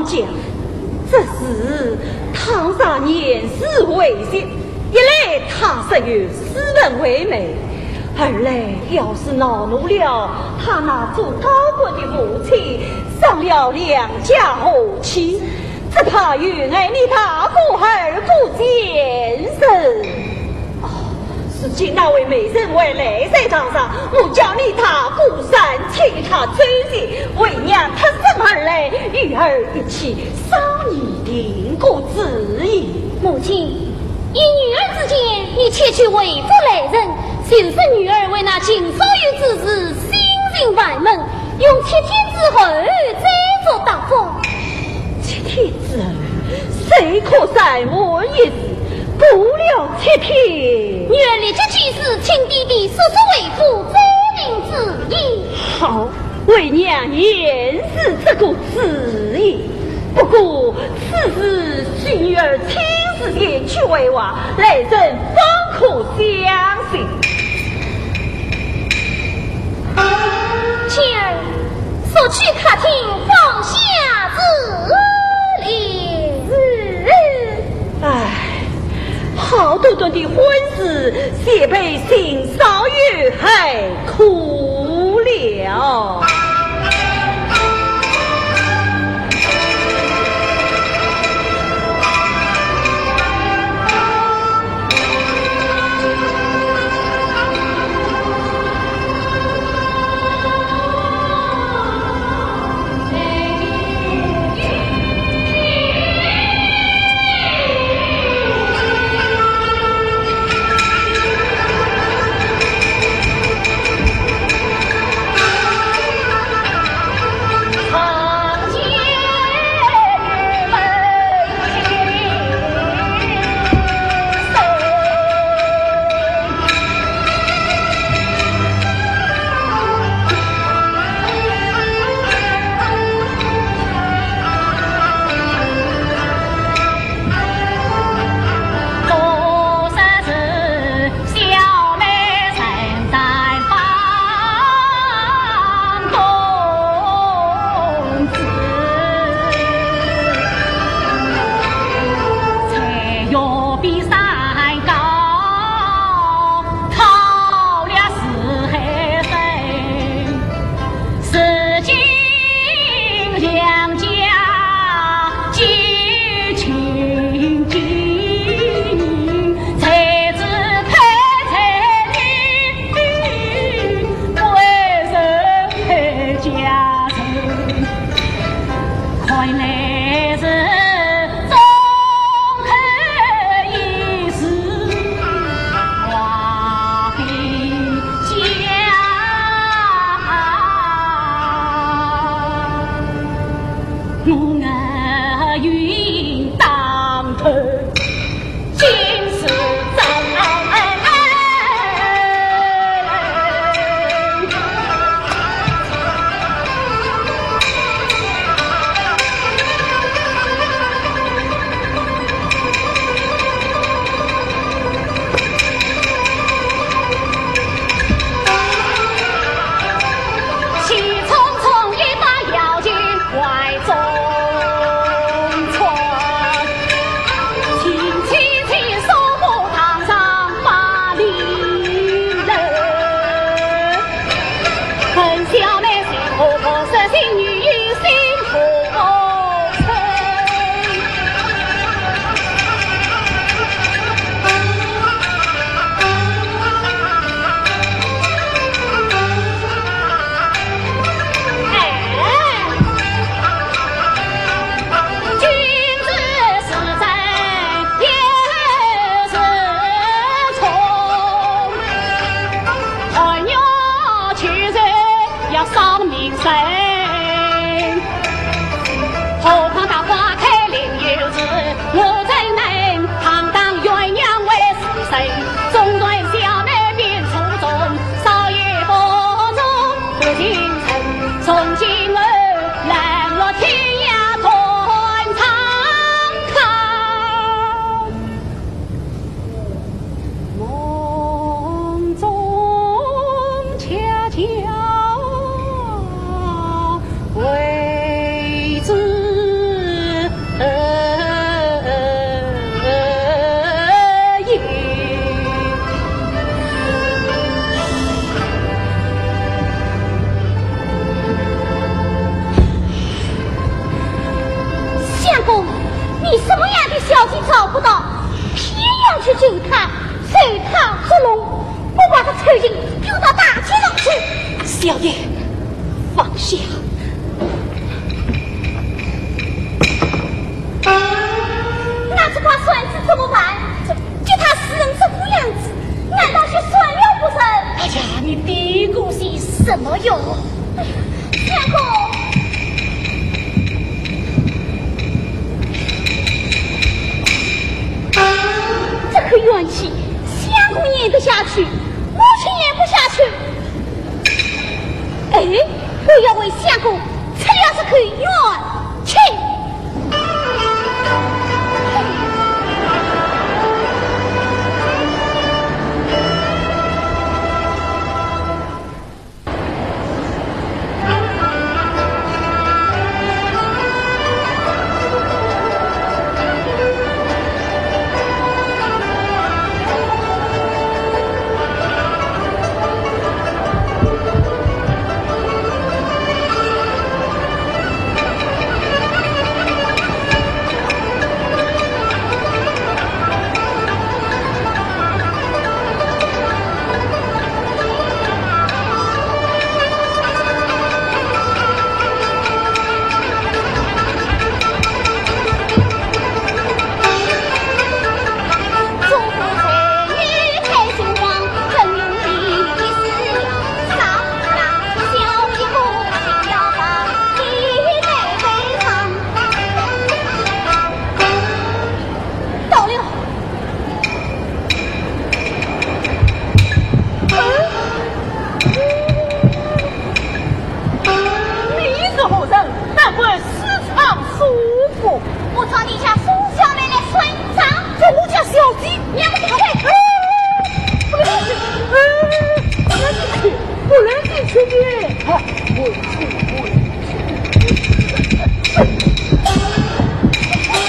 讲，这事倘若严氏为实，一来倘若有斯文为媒，二来要是恼怒了他那做高官的父亲，伤了两家和气，只怕有碍你大哥二哥前程。哦，如今那位媒人还来在堂上，我叫你大哥暂且与他走些，为娘脱身而来，与尔一起商议定个主意。母亲，依女儿之见，你且去回复来人，就是女儿为那秦少游之事心情烦闷，用七天之后再作答复。七天之后，谁可再问一次？过了七天，女儿立即去书，请爹爹速速回复，再定主意。好，为娘严氏这个主意。不过此事需女儿亲自前去回话，来人方可相信。今儿速去客厅放下子礼。是。唉，好端端的婚事，却被秦少游害苦了。你什么样的小姐找不到，偏要去救她，走投无路，不把她抽进，丢到大街上去。小姐，放下。那这把扇子怎么办？就她死人这副样子，难道就算了不成？哎呀，你嘀咕些什么哟？相公，这口怨气，相公咽得下去，我却咽不下去。哎，我要为相公出了这口怨气。到了。你是何人？胆敢私闯书府？我找你家苏小妹来算账。这我家小姐，你还不快快？哎，不能进去，哎，不能进去，不能进去的。哎，我去，我去。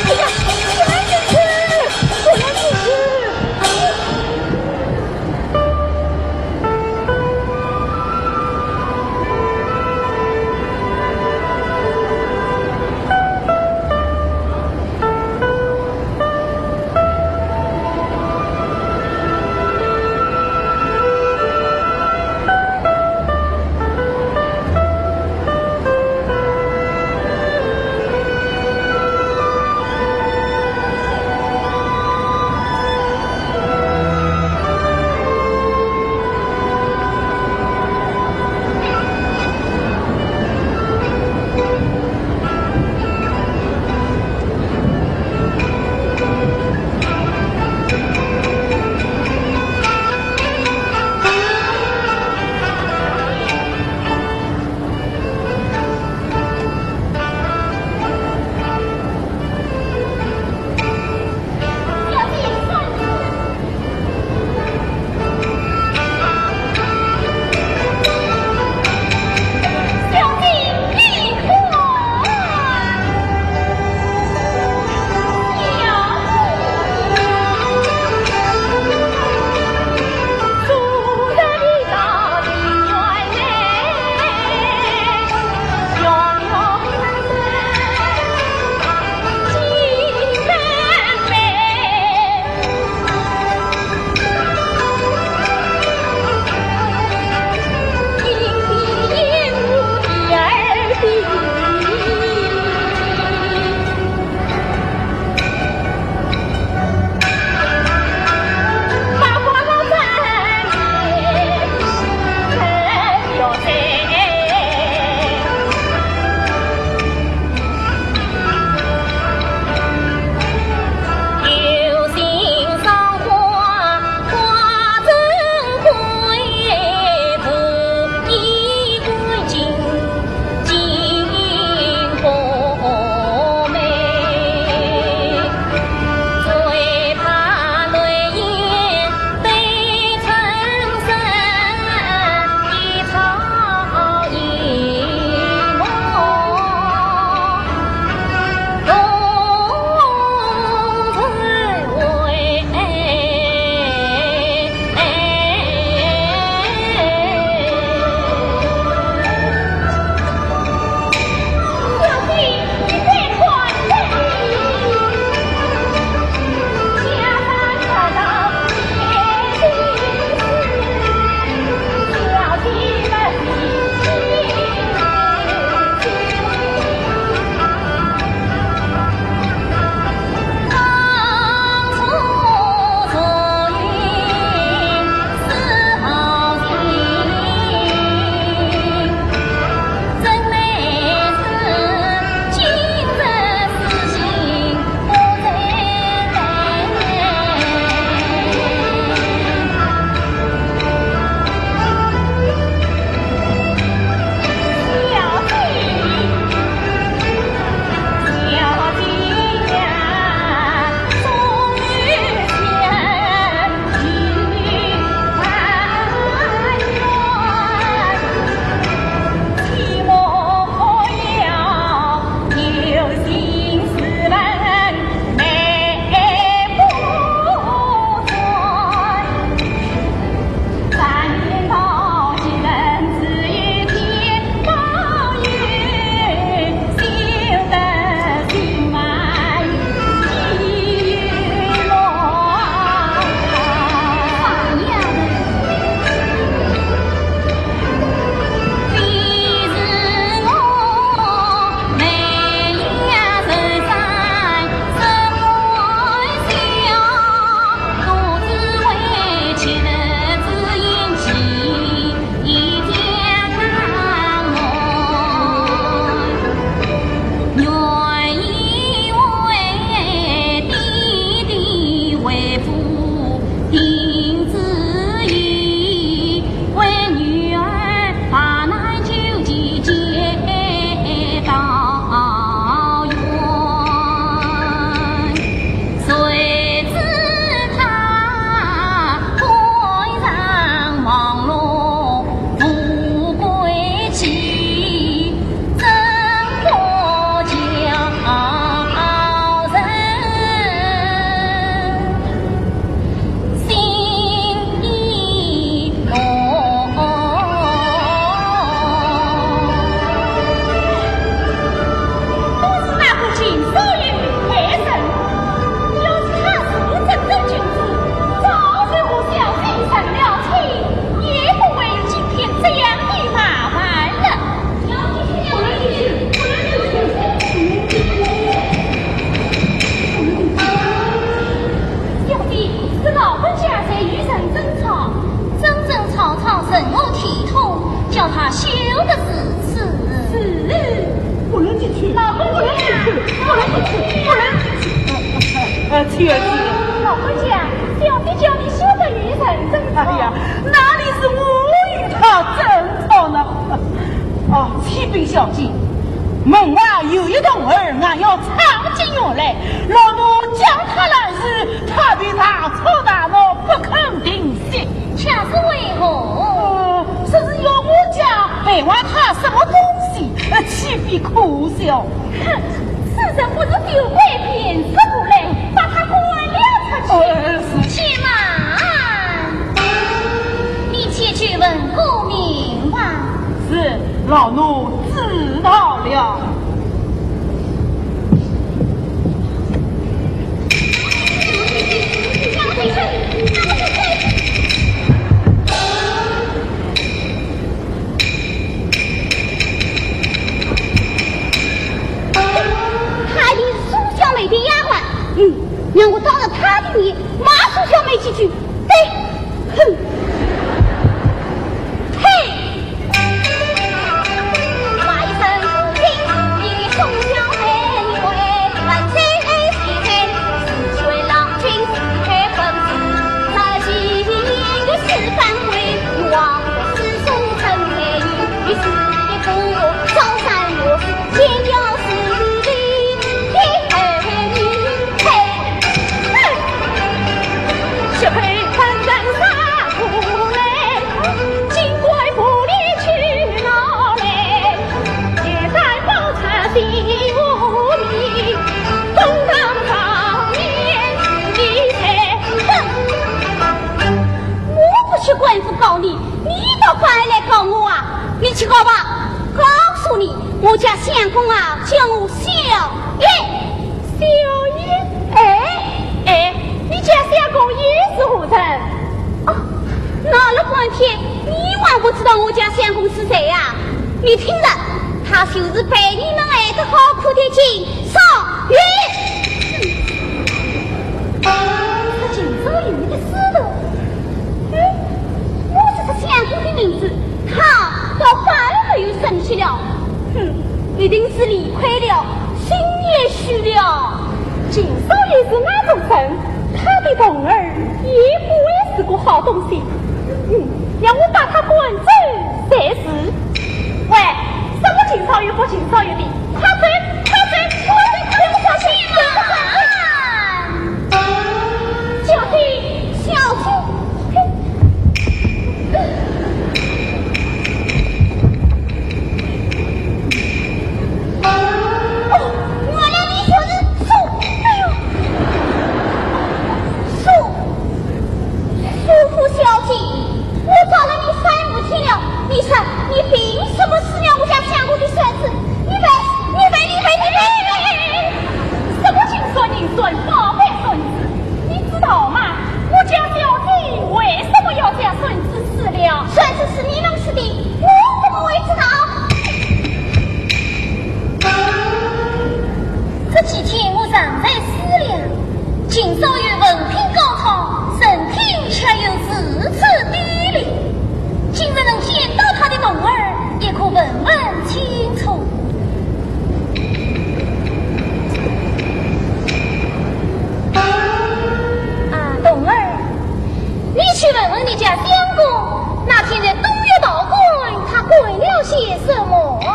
哎呀，不能进去，不能进去。秋儿子。老管家，小姐叫你休得与人争吵。哎呀，哪里是我与她争吵呢？哦，启禀小姐，门外有一童儿，俺要闯进园来，老奴叫他拦住，他便大吵大闹，不肯停息。 却是为何？呃，说是要我家败坏他什么东西，呃，岂非可笑？哼，此人不知酒鬼便是无赖，把他赶了出去。呃，是。且慢，你且去问个明白。是，老奴知道了。 她一定是苏小妹的丫鬟。嗯，让我当着她的面骂苏小妹几句。对，哼，嘿！我不去官府告你，你倒反而来告我啊！你去告吧，告诉你，我家相公啊，叫我小燕。小燕？哎，哎，你家相公又是何人？哦，闹了半天，你还不知道我家相公是谁呀？你听着，他就是被你们害得好苦的金少爷。这金少爷的势头，哎，我说这相公的名字，他倒反而没有生气了。哼，一定是理亏了，心也虚了。金少爷是那种人，他的童儿也不会是个好东西。嗯，让我把他赶走才是。 喂，什么金少爷不金少爷的，快走，快走，快走，快走，快走！小姐，小姐。哦，原来你就是苏，哎呦，苏，苏府小姐。 我找了你三五天了，你说你凭什么撕了我家相公的扇子？你背，你背，你背，你背！什么金扇银扇，宝贝扇子？你知道吗？我家小姐为什么要将扇子撕了？扇子是你们撕的，我怎么会知道？这几天我常在思量，金少爷文凭高超，人品却又如此低劣。 今日能见到他的童儿，也可问问清楚。啊，童儿，你去问问你家相公，那天在东岳道观，他干了些什么？啊，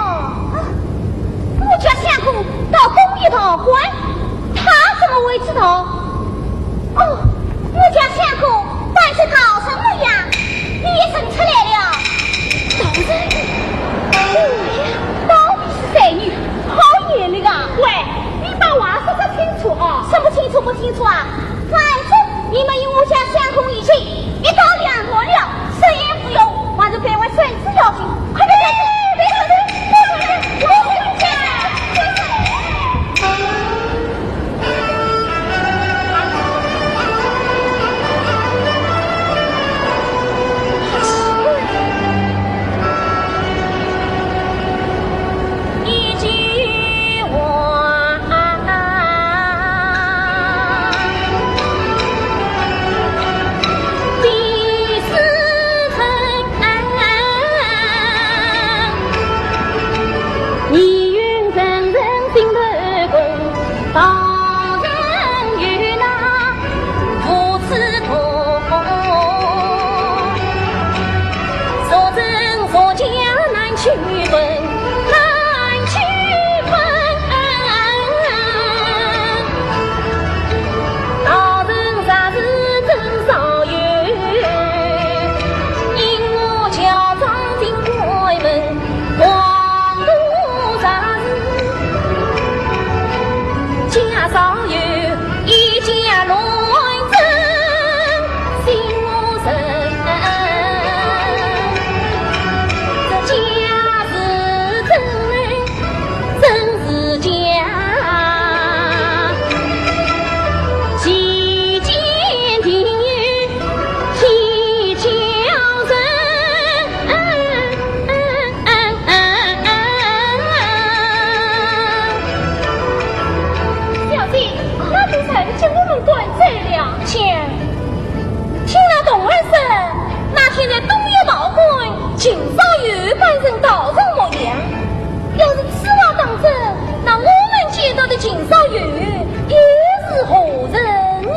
我家相公到东岳道观，他怎么会知道？ 哦，我家相公扮成道人了呀，你也认出来了。道人？对呀，到底是才女，好眼力啊！喂，你把话说说清楚啊！什么清楚不清楚啊？反正你们与我家相公已经一刀两断了，谁也不用，还是陪我孙子要紧。快点，快点，快点，快点，快点，快点！秦少游又是何人呢？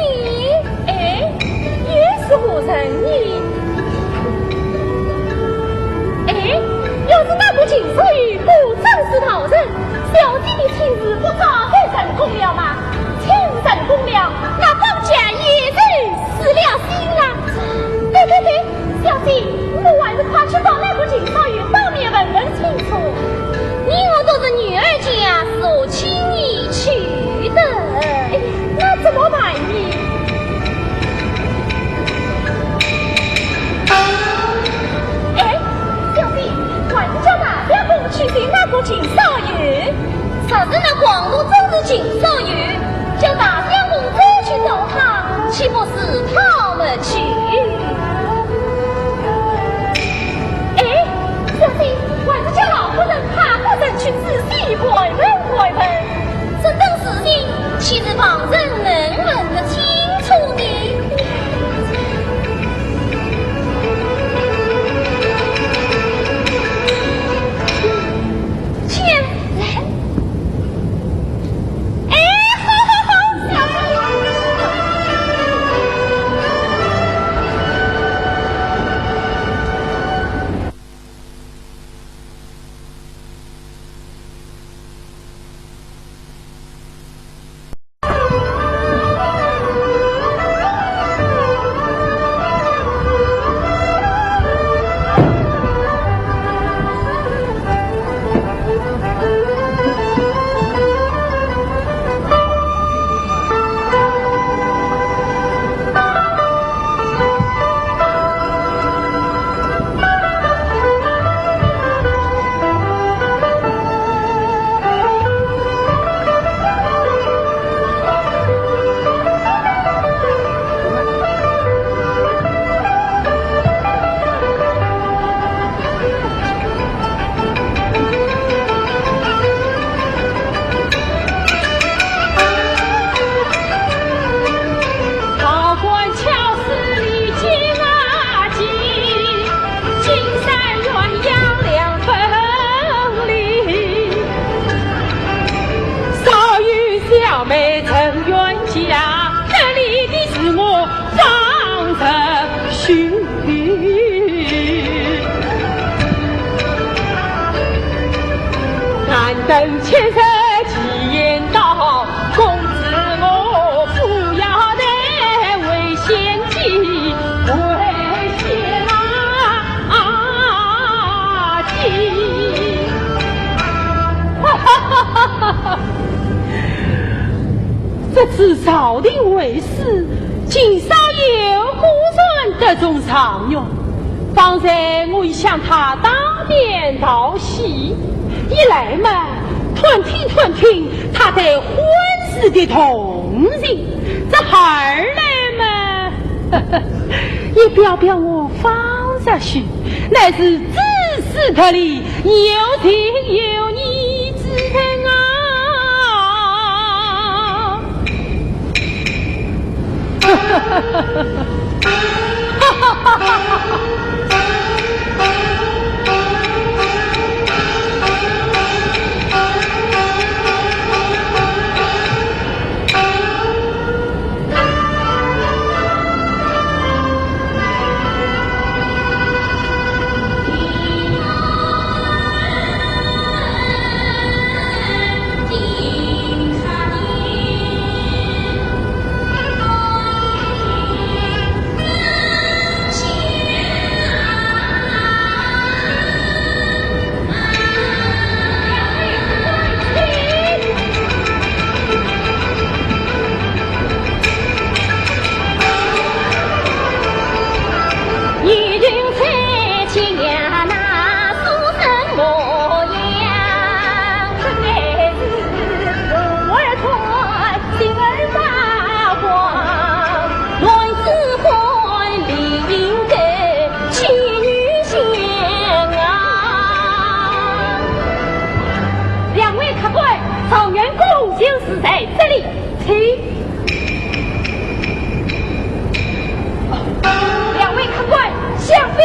哎，又是何人呢？哎，要是那个秦少游果真是道人，小姐的亲事不早该成功了吗？亲事成功了，那方家也就死了心了。对对对， 小姐，我还是快去找那个秦少游当面问问清楚。你我都是女儿家，是何请你去的？哎，那怎么办呢？哎，小姐，还是叫大相公去寻那个秦少游。 若是那光头正是秦少游，叫大相公再去找他，岂不是套路去？哎，小姐，还是叫老夫人派个人去仔细盘问盘问，这等事情岂是旁人能问得清楚的？去，来。 哎，好，好，好。这次朝廷会试，秦少游果然得中状元。方才我已向他当面道喜，一来嘛，探听探听他对婚事的动情，这二来嘛， 也表表我方若雪乃是知书达理、有情有义之人啊！两位客官，状元公就是在这里，请。两位客官，想必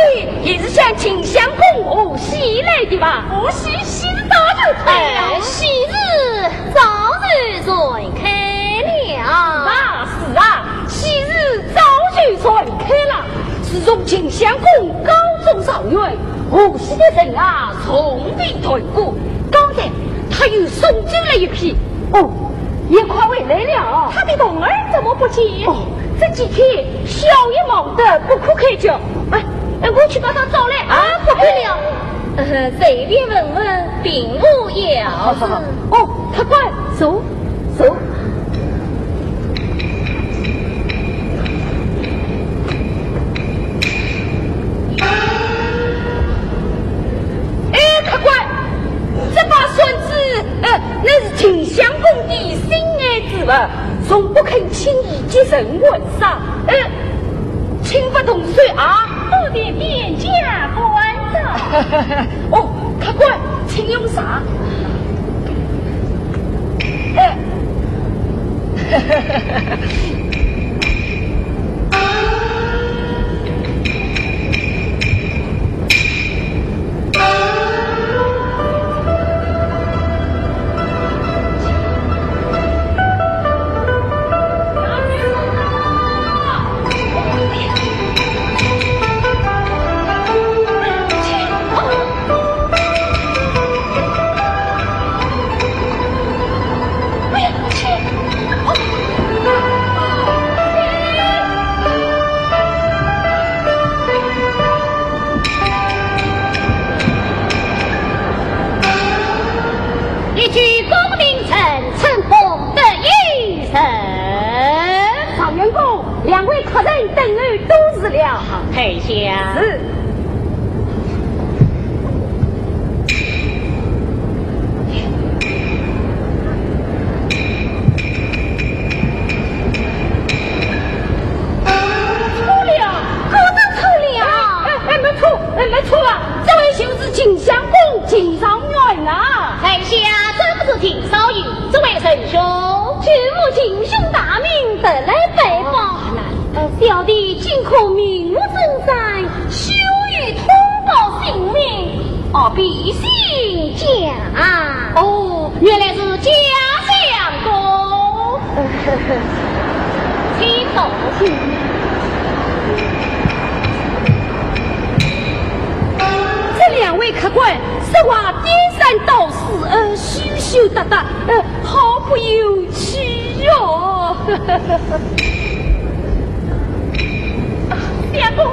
也是向秦相公贺喜来的吧？贺喜，喜事早就来了。哎，喜事早就传开了。那是啊，喜事早就传开了。自从秦相公高中状元，无锡的人啊，从未断过。刚才他又送走了一批。哦，也快回来了。他的童儿怎么不见？哦，这几天小爷忙得不可开交。哎，哎，我去把他找来啊。啊，不必了。 呃，随便问问，并无要事。哦，客官，坐，坐。哎，客官，这把扇子，呃，乃是秦相公的心爱之物，从不肯轻易给人玩赏。呃， 请勿动手啊！我的店家关照。哦，客官，请用茶。哎。 一举功名成，春风得意人。状元公，两位客人等候多时了。好，退下。是。 错了，果真错了。哎，哎，没错，哎，没错啊，这位就是秦相公秦状元啊。在下正是秦少爷，这位仁兄。君慕秦兄大名，特来拜访。呃，小弟今可明目张胆， 羞于通报姓名，哦，敝姓贾。哦，原来是贾相公。请坐。这两位客官说话颠三倒四，呃，羞羞答答，呃，好不有趣哟。 相公，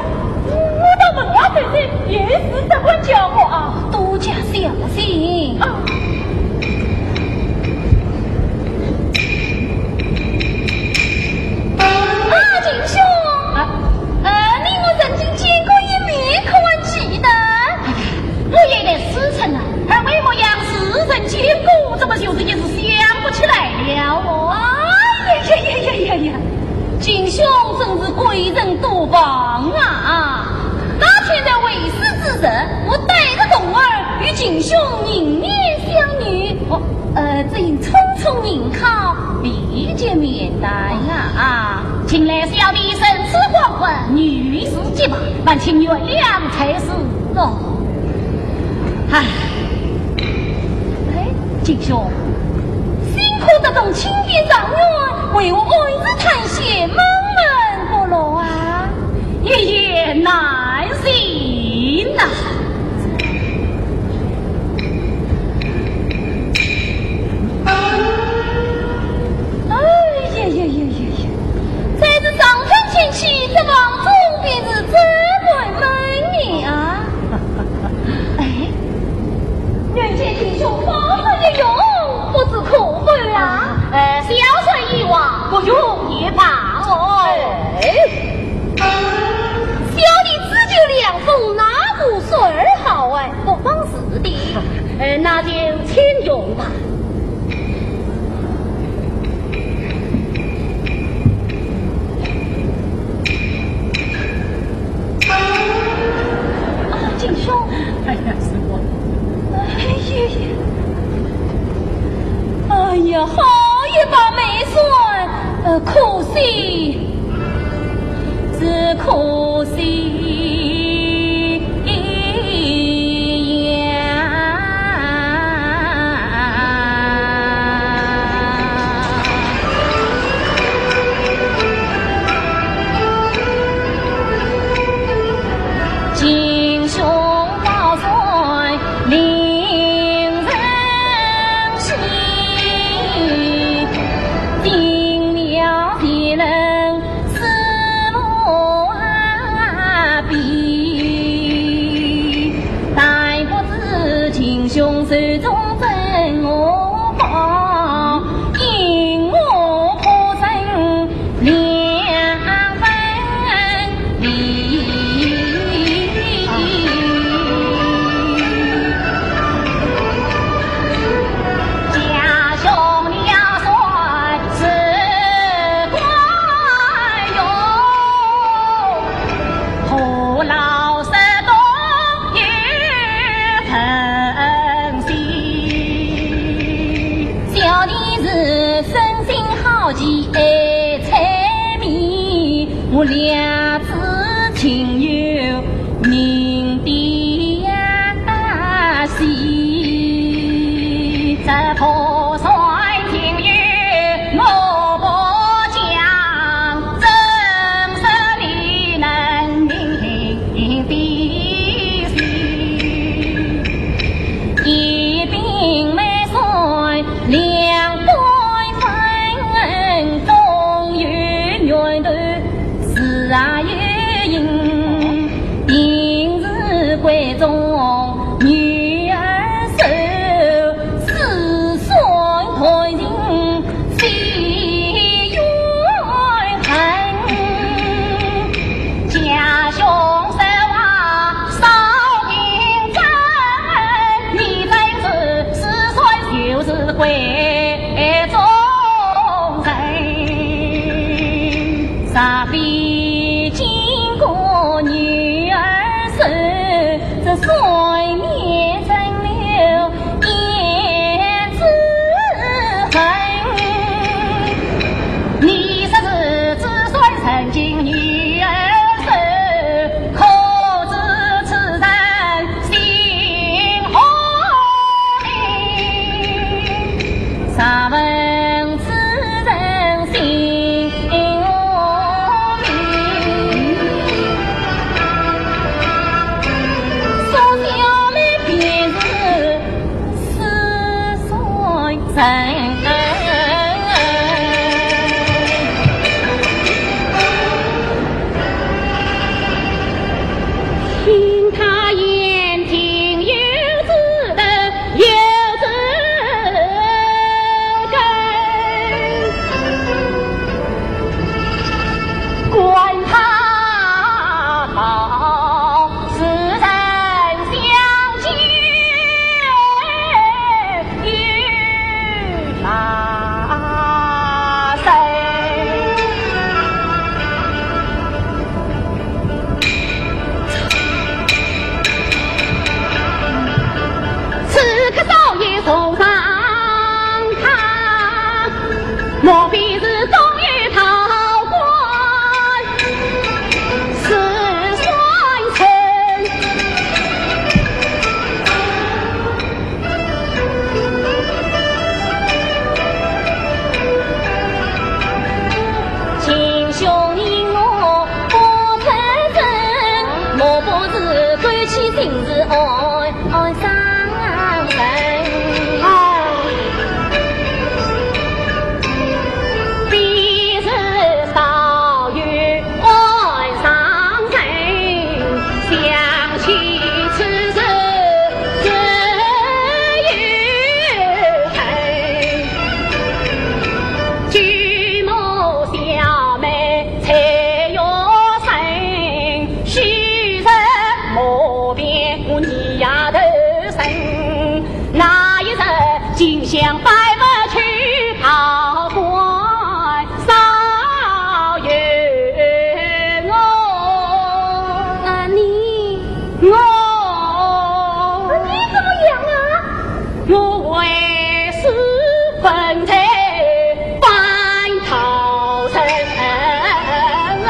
我到门外走走，有事只管叫我啊。多加小心。啊。啊，秦兄。啊？呃，你我曾经见过一面，可还记得？我也在思忖啊，二位模样似曾见过，怎么就是一时想不起来了哦？哎呀呀呀呀呀呀！ 秦兄真是贵人多忘啊！那天在会试之时，我带着童儿与秦兄迎面相遇。哦，呃，只因匆匆迎考，未及面谈啊。啊，近来小弟身处黄昏，遇事急忙，还请原谅才是哦。唉。 哎，秦兄，辛苦得中钦点状元，为何暗自叹息，闷闷不乐啊？一言难尽呐。哎呀呀呀呀呀！在这上春天气，这房中便是这般闷热啊。 哎，人见秦兄方寸一用，不知可否啊？啊，呃，小生以往，不用也罢哦。哎。小弟只求两封，哪壶水儿好哎，不妨事的。呃，那就请用吧。 啊，秦兄。哎呀，是我。哎呀呀。哎呀，好一把美扇，呃，可惜，只可惜呀。喜爱柴米，我两子情愿命的呀喜。这破山情愿我不讲，怎说你能明的心？一并没算两半分，总有源头，事啊有因，定是闺中女儿寿，子孙团圆 心愿诚。家兄说话少认真，你真是子孙就是闺中人。若非经过女儿手，这算命真了 也之恨。你说是子孙成亲女儿寿，可知此人姓何名？若问此人姓 听他言，听有之人，有之根。管他道是人相见与他生。 此刻少爷坐上堂，莫非是中原道官是算成？ 秦兄，你我不曾争，莫不是归期定是爱，爱上人。必是少爷 爱上人，想起此事自有恨。举目小妹翠玉生，须人莫辨我二丫头身。那一日，金香拜佛求道观， 少爷我。啊，你。我。你怎么样啊？我为师分开半条人。哎，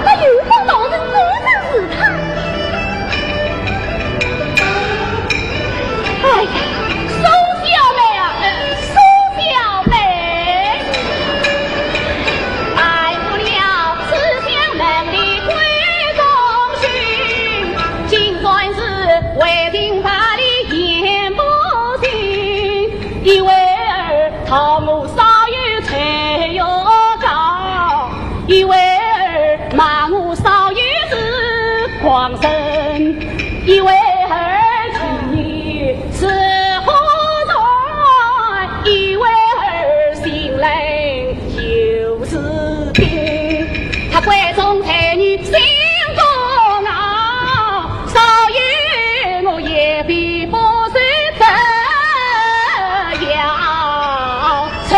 那有种道人果真是他。 哎呀，苏小妹啊，苏小妹！他闺中才女心高傲，少爷我也比不上这姚春。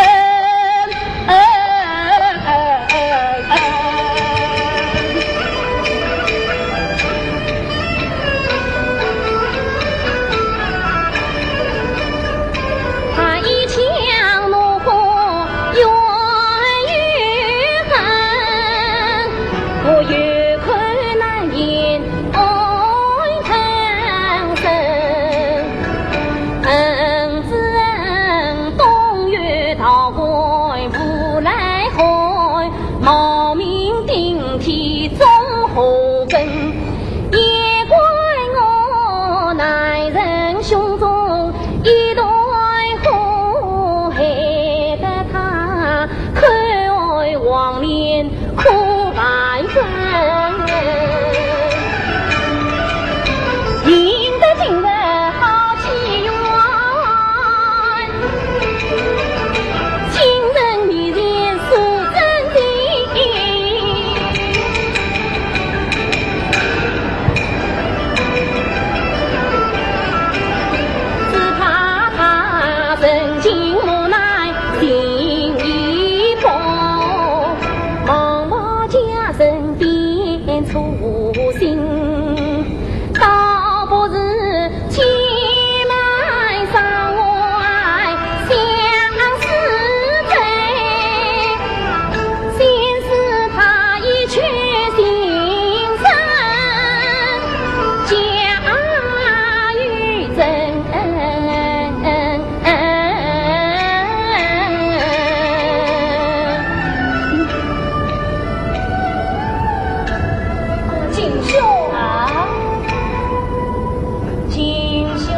黄连苦万分，赢得今日好机缘，今日面前是真情。 只怕他曾经无奈心已破，茫茫家人变粗心，倒不如欺瞒上外相思醉。 先使他一去情深，假与真。金兄啊，金兄。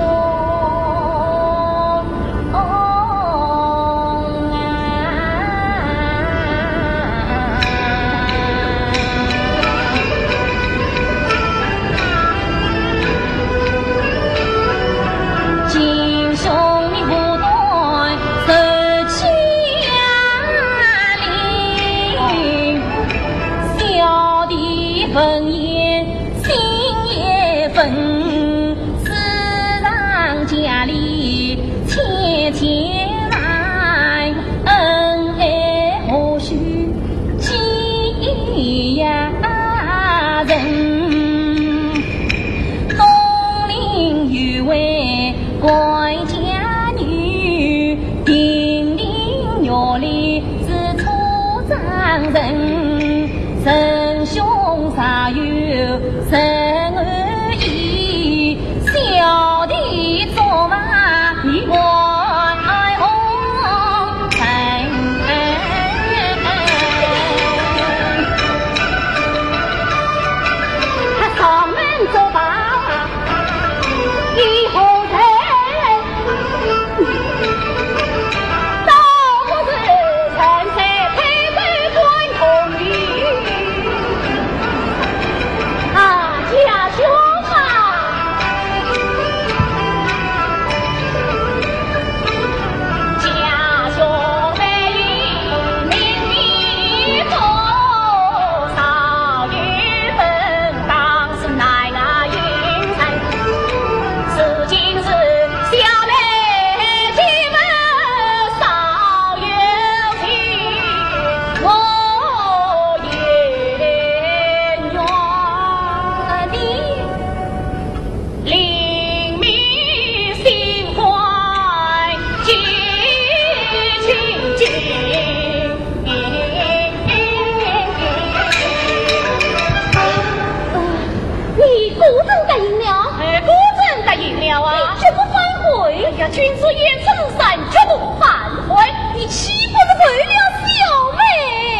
心也分，世上佳丽千千万，恩爱何须几呀人？东邻有位官家女，亭亭玉立是出张人， 仁兄尚有仁爱义，小弟做么你还红尘。他上门做保，以后谁 倒不如趁在推杯换童年。啊，家兄啊！家兄在里面，你可少有分当。 是男儿英雄，如今是小妹的门少有情，我也愿你另觅新欢几经。 你果真答应了？哎，果真答应了啊。你绝不反悔？哎呀，君子远嗟善，绝不反悔。你岂不是为了小妹？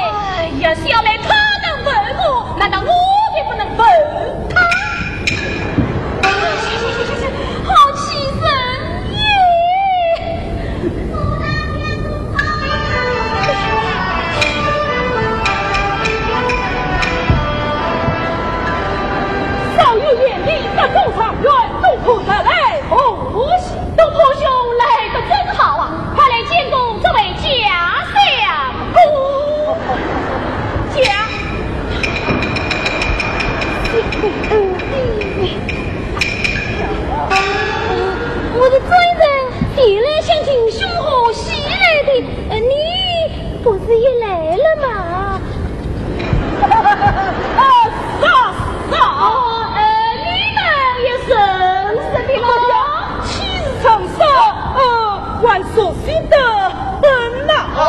哎呀，小妹她能为我，难道我就不能为她？去去去去去，好气人耶！ 少有贤弟，得中状元，东坡得来，恭喜！东坡兄来得正好啊，快来见过这位家相公。家 我是专程前来向秦兄贺喜来的，呃，你不是也来了吗？啊，嫂嫂。哦，呃，你们也认识的吗？哎呀，岂是认识，呃， 还熟悉得很呐。哦，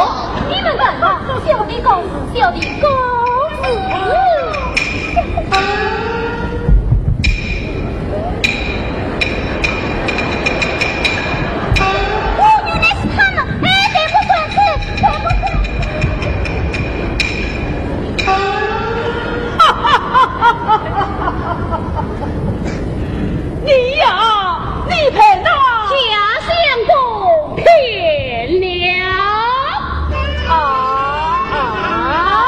你们看吧，小弟告辞，小弟告辞。哦，原来是他们，哎，对不起，对不起。 你呀，你被那家相公骗了。啊，啊。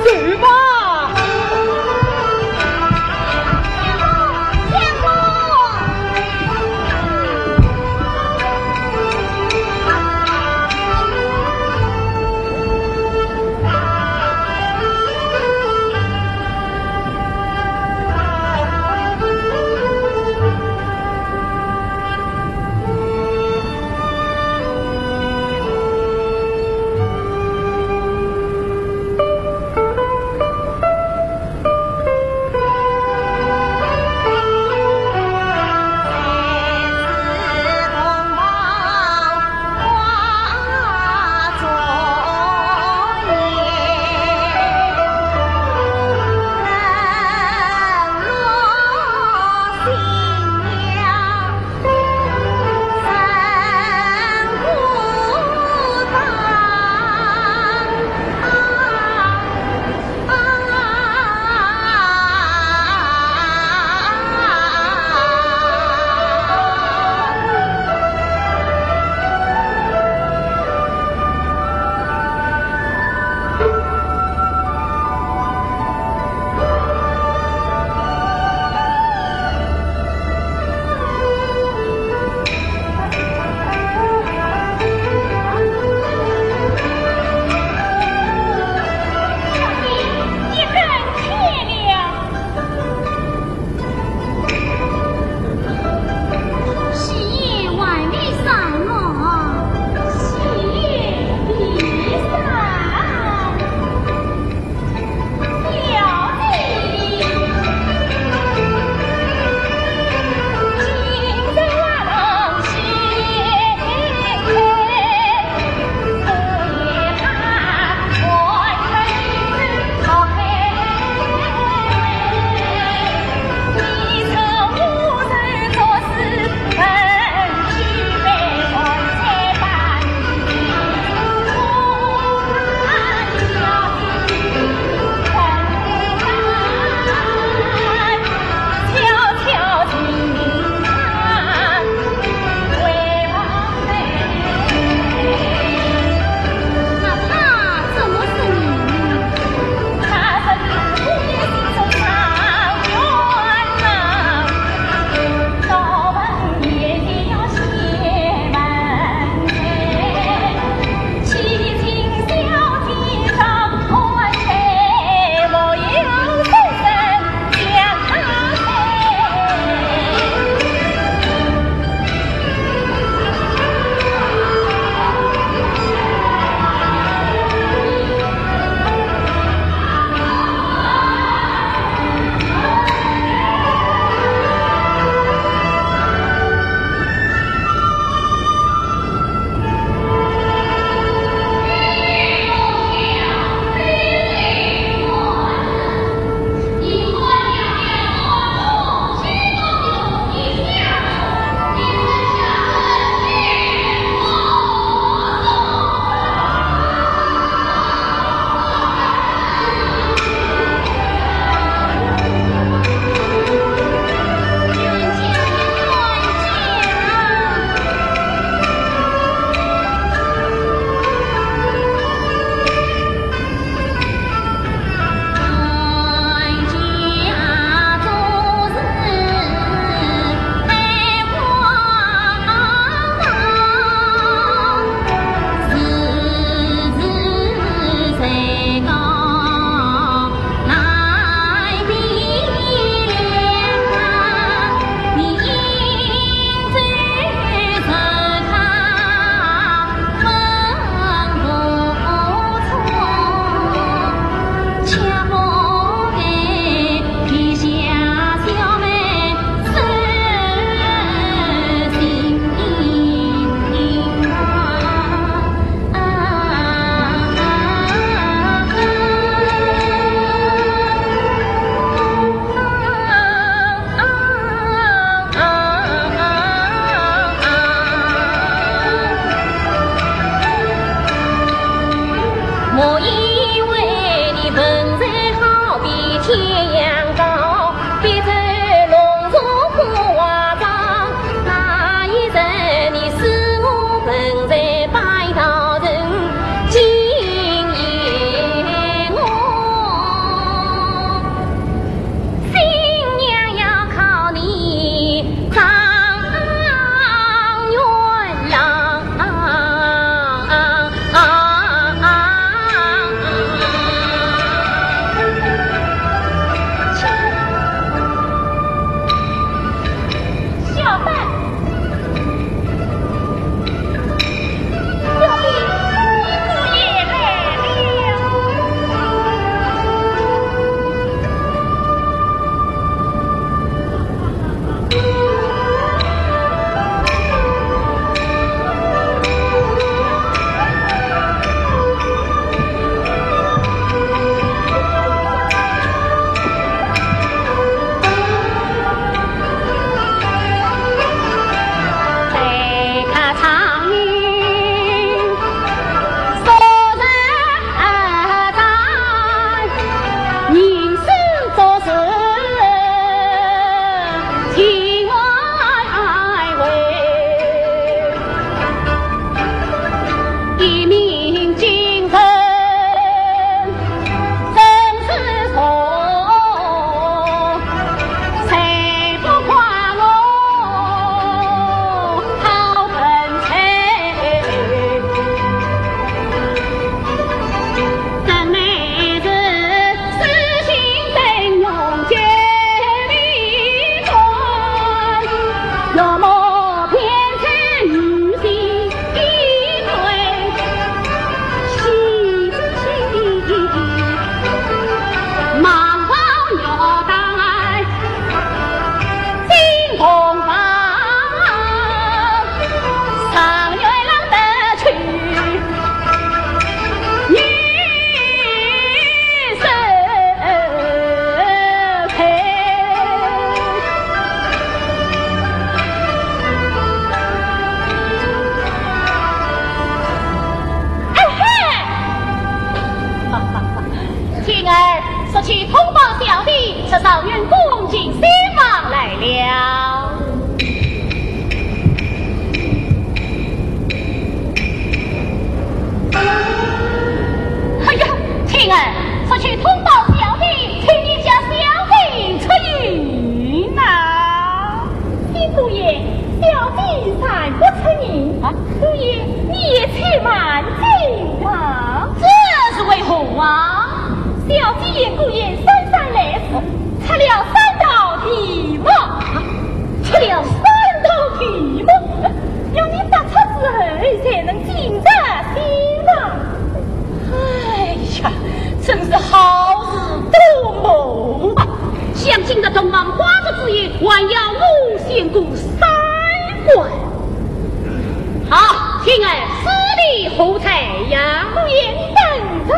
走吧。喜爷还未散哦。喜爷未散。速去通报小弟，说状元公进新房来了。哎呀，青儿，速去通报小弟，请你家小姐出迎啊！新姑爷，小姐暂不出迎。啊？姑爷，你也且慢进啊。这是为何啊？小姐言，姑爷姗姗来迟，出了三道题目。啊，出了三道题目？要你答出之后，才能进得新房。哎呀，真是好事多磨啊！想进得洞房花烛之夜，还要我先过三关。好，青儿，司礼何在呀？姑爷，你等着。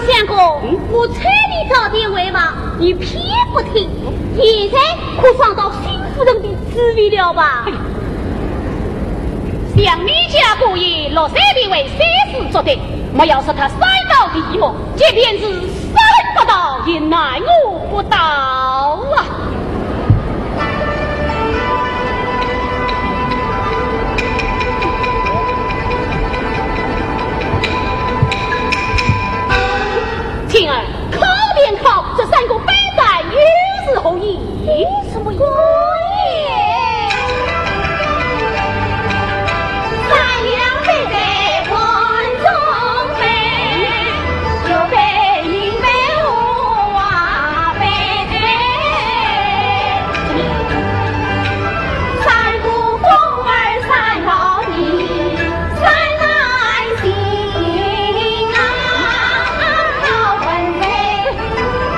相公，嗯？我催你早点回房，你偏不听，现在可伤到新夫人的滋味了吧？哎呀，想你家姑爷六岁便会三四作对，莫要说他三道题目，即便是三百道也难我不倒啊！青儿，考便考，这三个板子又是何意？什么意？姑爷。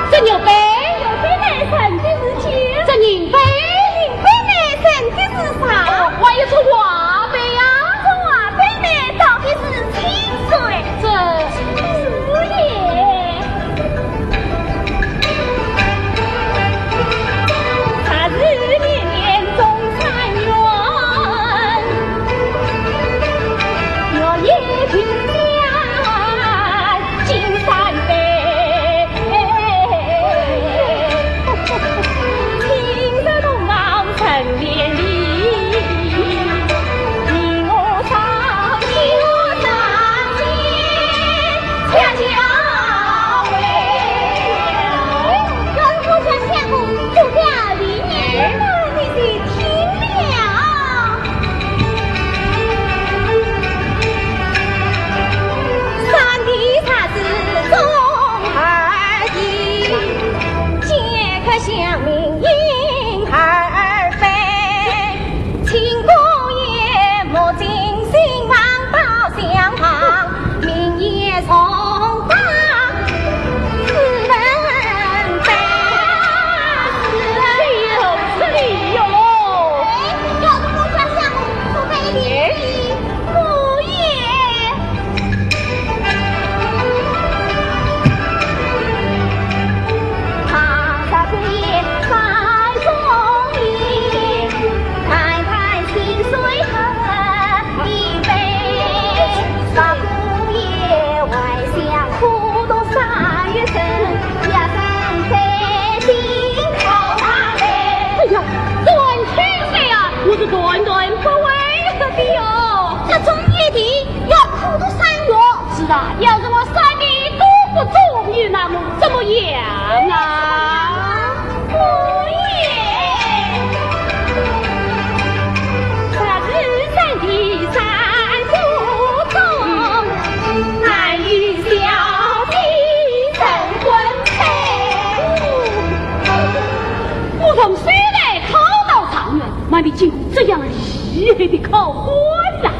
这牛背，牛背乃生的是金。这银背，银背乃生的是啥？哦，还有这瓦背呀。这瓦背乃装的是清水。这，姑爷。哎呀，断天岁啊，我是断断不会喝的哟。这种夜里要苦读三月。是啊，要是我三年都不中意，那么怎么样啊？姑爷。我从西来考到状元，还没见过这样厉害的考官呐！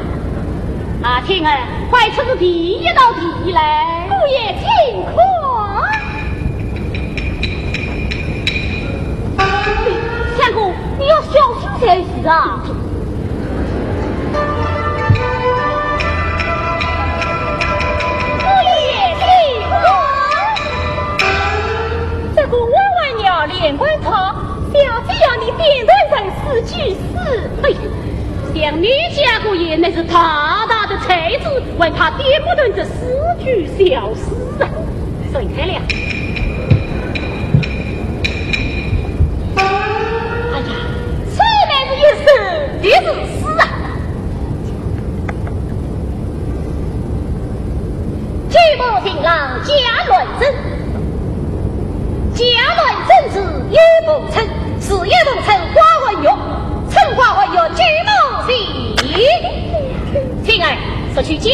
啊，青儿，快出示第一道题来。姑爷请看。相公，你要小心才是啊。姑爷请看。这个弯弯绕连环套，小姐要你点头成诗句诗。哎，小你家姑爷乃是大大的才子，还怕点不断这四句小诗啊？走开了。哎呀，这乃是一首的诗啊！举目晴朗，家乱真。 家乱真是有不称，是有不称花还月，称花还月举目晴。晴儿，速去交与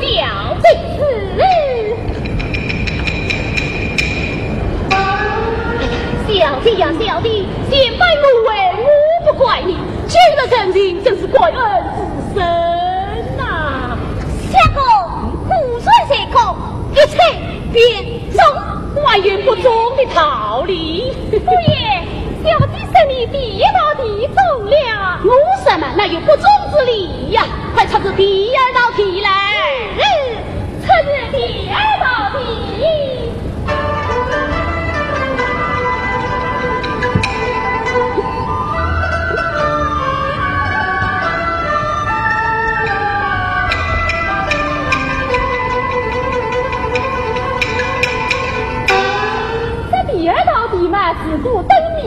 小姐。是。哎呀，小姐呀，小姐，前番误会，我不怪你，今日成亲，真是怪恩之深呐。相公，果然是个一切 便中，还有不中的道理。姑爷，小姐说你第一道题中了。我说嘛，哪有不中之理呀？快出示第二道题来。嗯，出示第二道题。 这第二道题嘛，是个灯谜，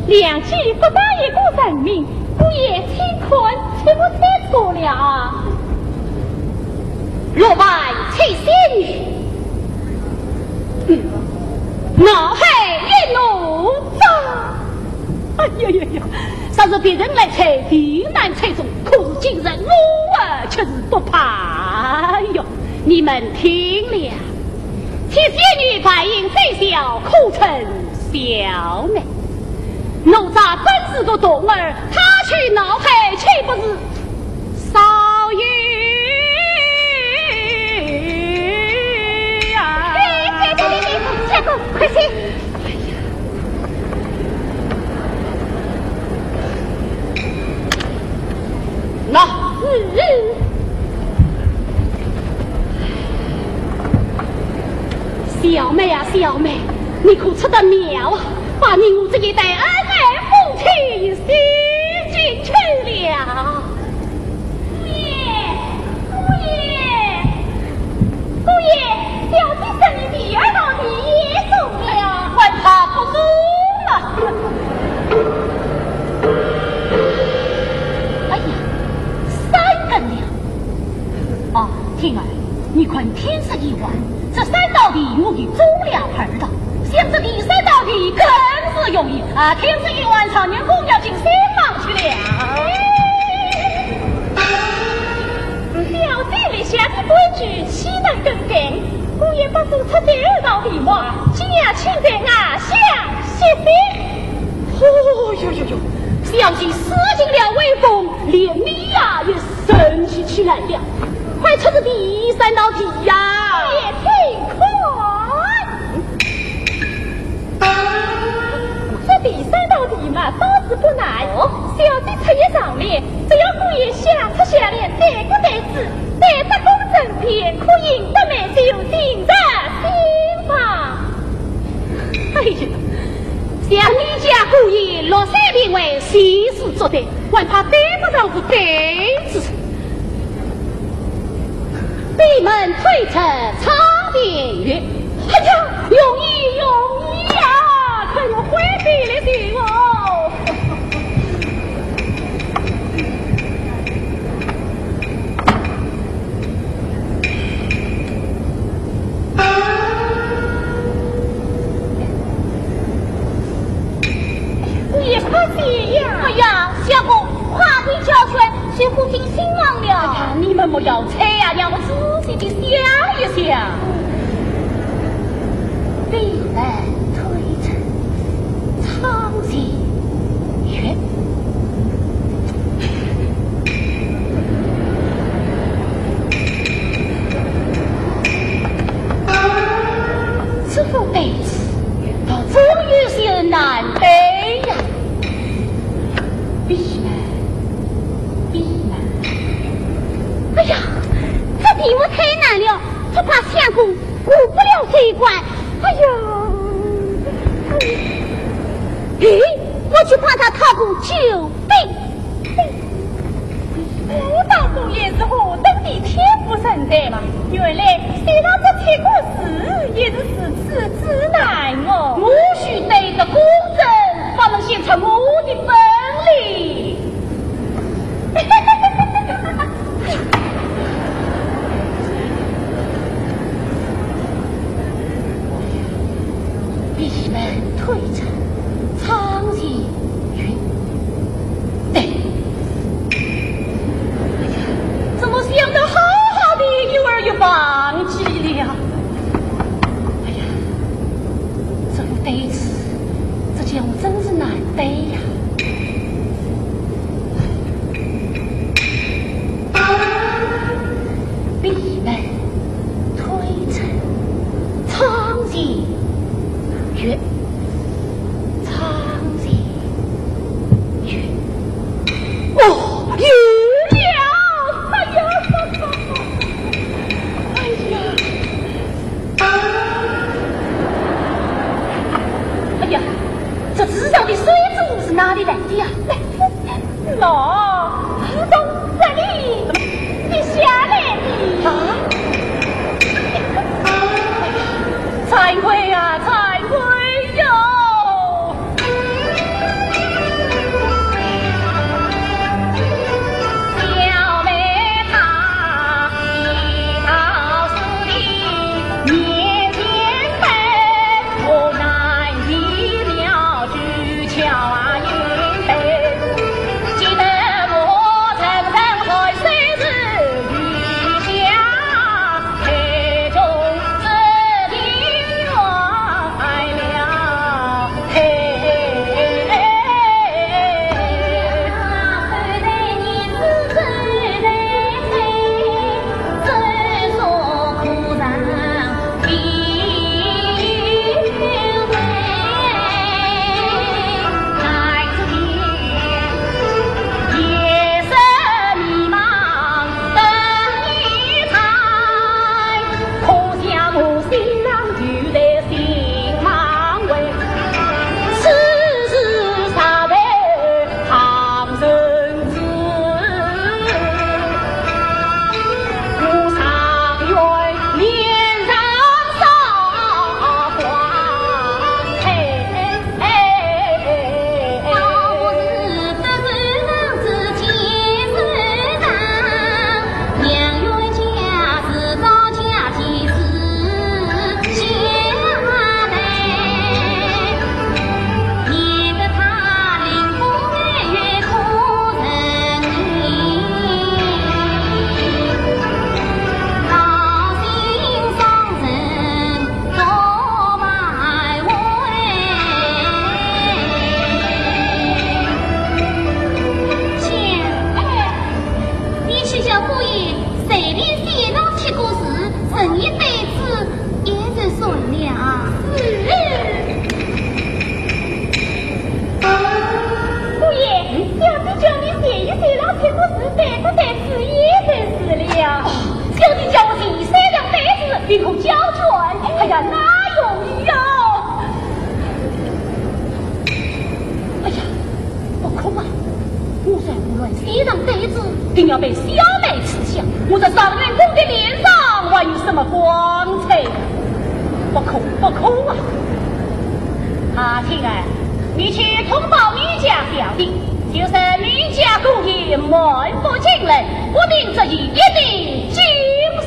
两句不到一个人名，姑爷请看，猜不猜错了啊？落败七仙女，嗯，脑海一怒发。 哎呀呀呀，若是别人来猜，定难猜中，可是今日我儿却是不怕哟。你们听了，七仙女白云飞笑，可称小妹。哪吒本是个童儿，他去闹海，岂不是 少爷呀！哎，别别别别，相公，快些！喏，嗯。小妹啊，小妹，你可出得妙啊，把你我这一对恩爱夫妻吸进去了。 姑爷，姑爷，姑爷，小姐说你第二道题也中了。还怕不中了。哎呀，三更了。啊，天儿，你看天色已晚，这三道题我已中了二道，想这第三道题更是容易啊！天色已晚，常年公要进山房去了。 小姐立下的规矩，岂能更改？姑爷不如出第二道题目，今夜请在外厢歇息。哦哟哟哟，小姐失尽了威风，连你呀也生气起来了。快出示第三道题呀！姑爷请看。 这第三道题嘛，倒是不难。哦。小姐出一张脸，只要姑爷下出下联，对个对子，对得公正便，可赢得美酒，进得新房。哎呀，想你家姑爷六三定位，喜事作对，还怕对不上是对子。 闭门推车唱边月。哎呀，容易容易呀，看我会飞了的哦。你也快些呀！哎呀，相公，快点叫出来， 谁不听新郎了？哎呀，你们莫要猜呀，让我仔细地想一想。闭门推车唱边月。此副对子，倒真有些难对呀。闭门 闭门。哎呀，这题目太难了，只怕相公过不了这一关。哎呀，哎，我去帮他讨个救兵。公爷是何等的天不认人嘛！原来小老这七个字也是如此之难哦。我须对着公正，方能显出我的本领。闭门推车，窗前云。对。哎呀，怎么想得好好的，又儿又忘记了？哎呀，这个对子，这叫我真是难对呀。 闭门推车，窗前月，窗前月。哦，有了！哎呀，哎呀！ 哎呀，这纸上的水珠是哪里来的呀？喏，是从这里滴下来的。啊？惭愧呀，惭愧哟！ 你去叫姑爷随便写上七个字，成一对子，也就算了。是。姑爷，小姐叫你写一写上七个字，对不对？字也就是了。小姐叫我写三两对子，便可交卷。哎呀，哪容易哟！哎呀，不可啊！我若胡乱写上对子，定要被小妹耻笑。我这状元公的脸上还有什么光彩？不可，不可啊！阿青儿，你去通报你家小姐，就说你家姑爷满腹经纶，不听则已，一定精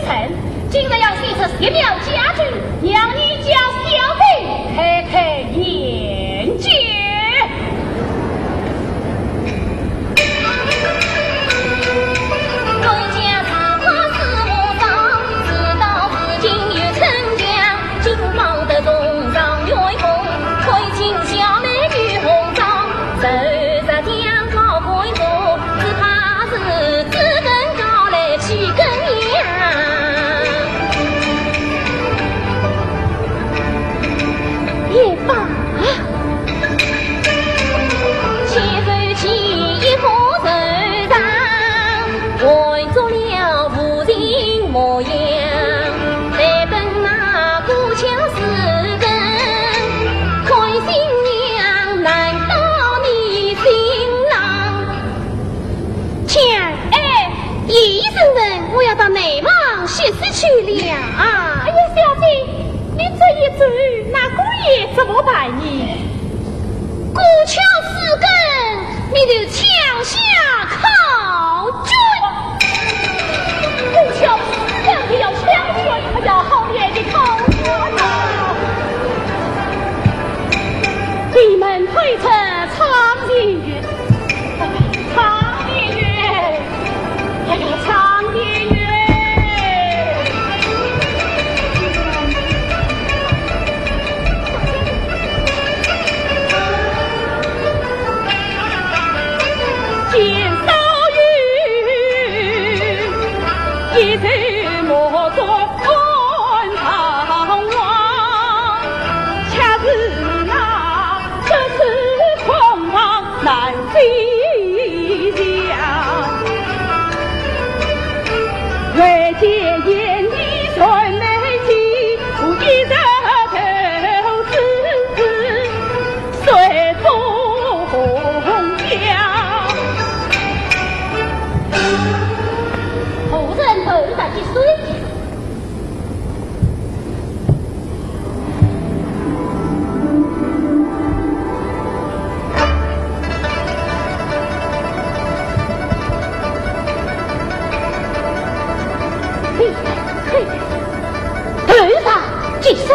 神。 今日要写出十秒佳句，让你家小姐开开眼界。呀，哎呀，小姐，你这一走，那姑爷怎么办呢？过桥四更，你就跳下考卷。过桥四更，你要跳下，哎呀，好远的考卷啊！闭门推车，窗前月。 哎呀，苍天爷！哎呀，苍天爷！见少爷，一头莫作 看堂皇，恰似那这是空房难飞翔。唯见眼里传来几步一人头之事，随风飘。何人头上的水？ 嘿，嘿，头上积水。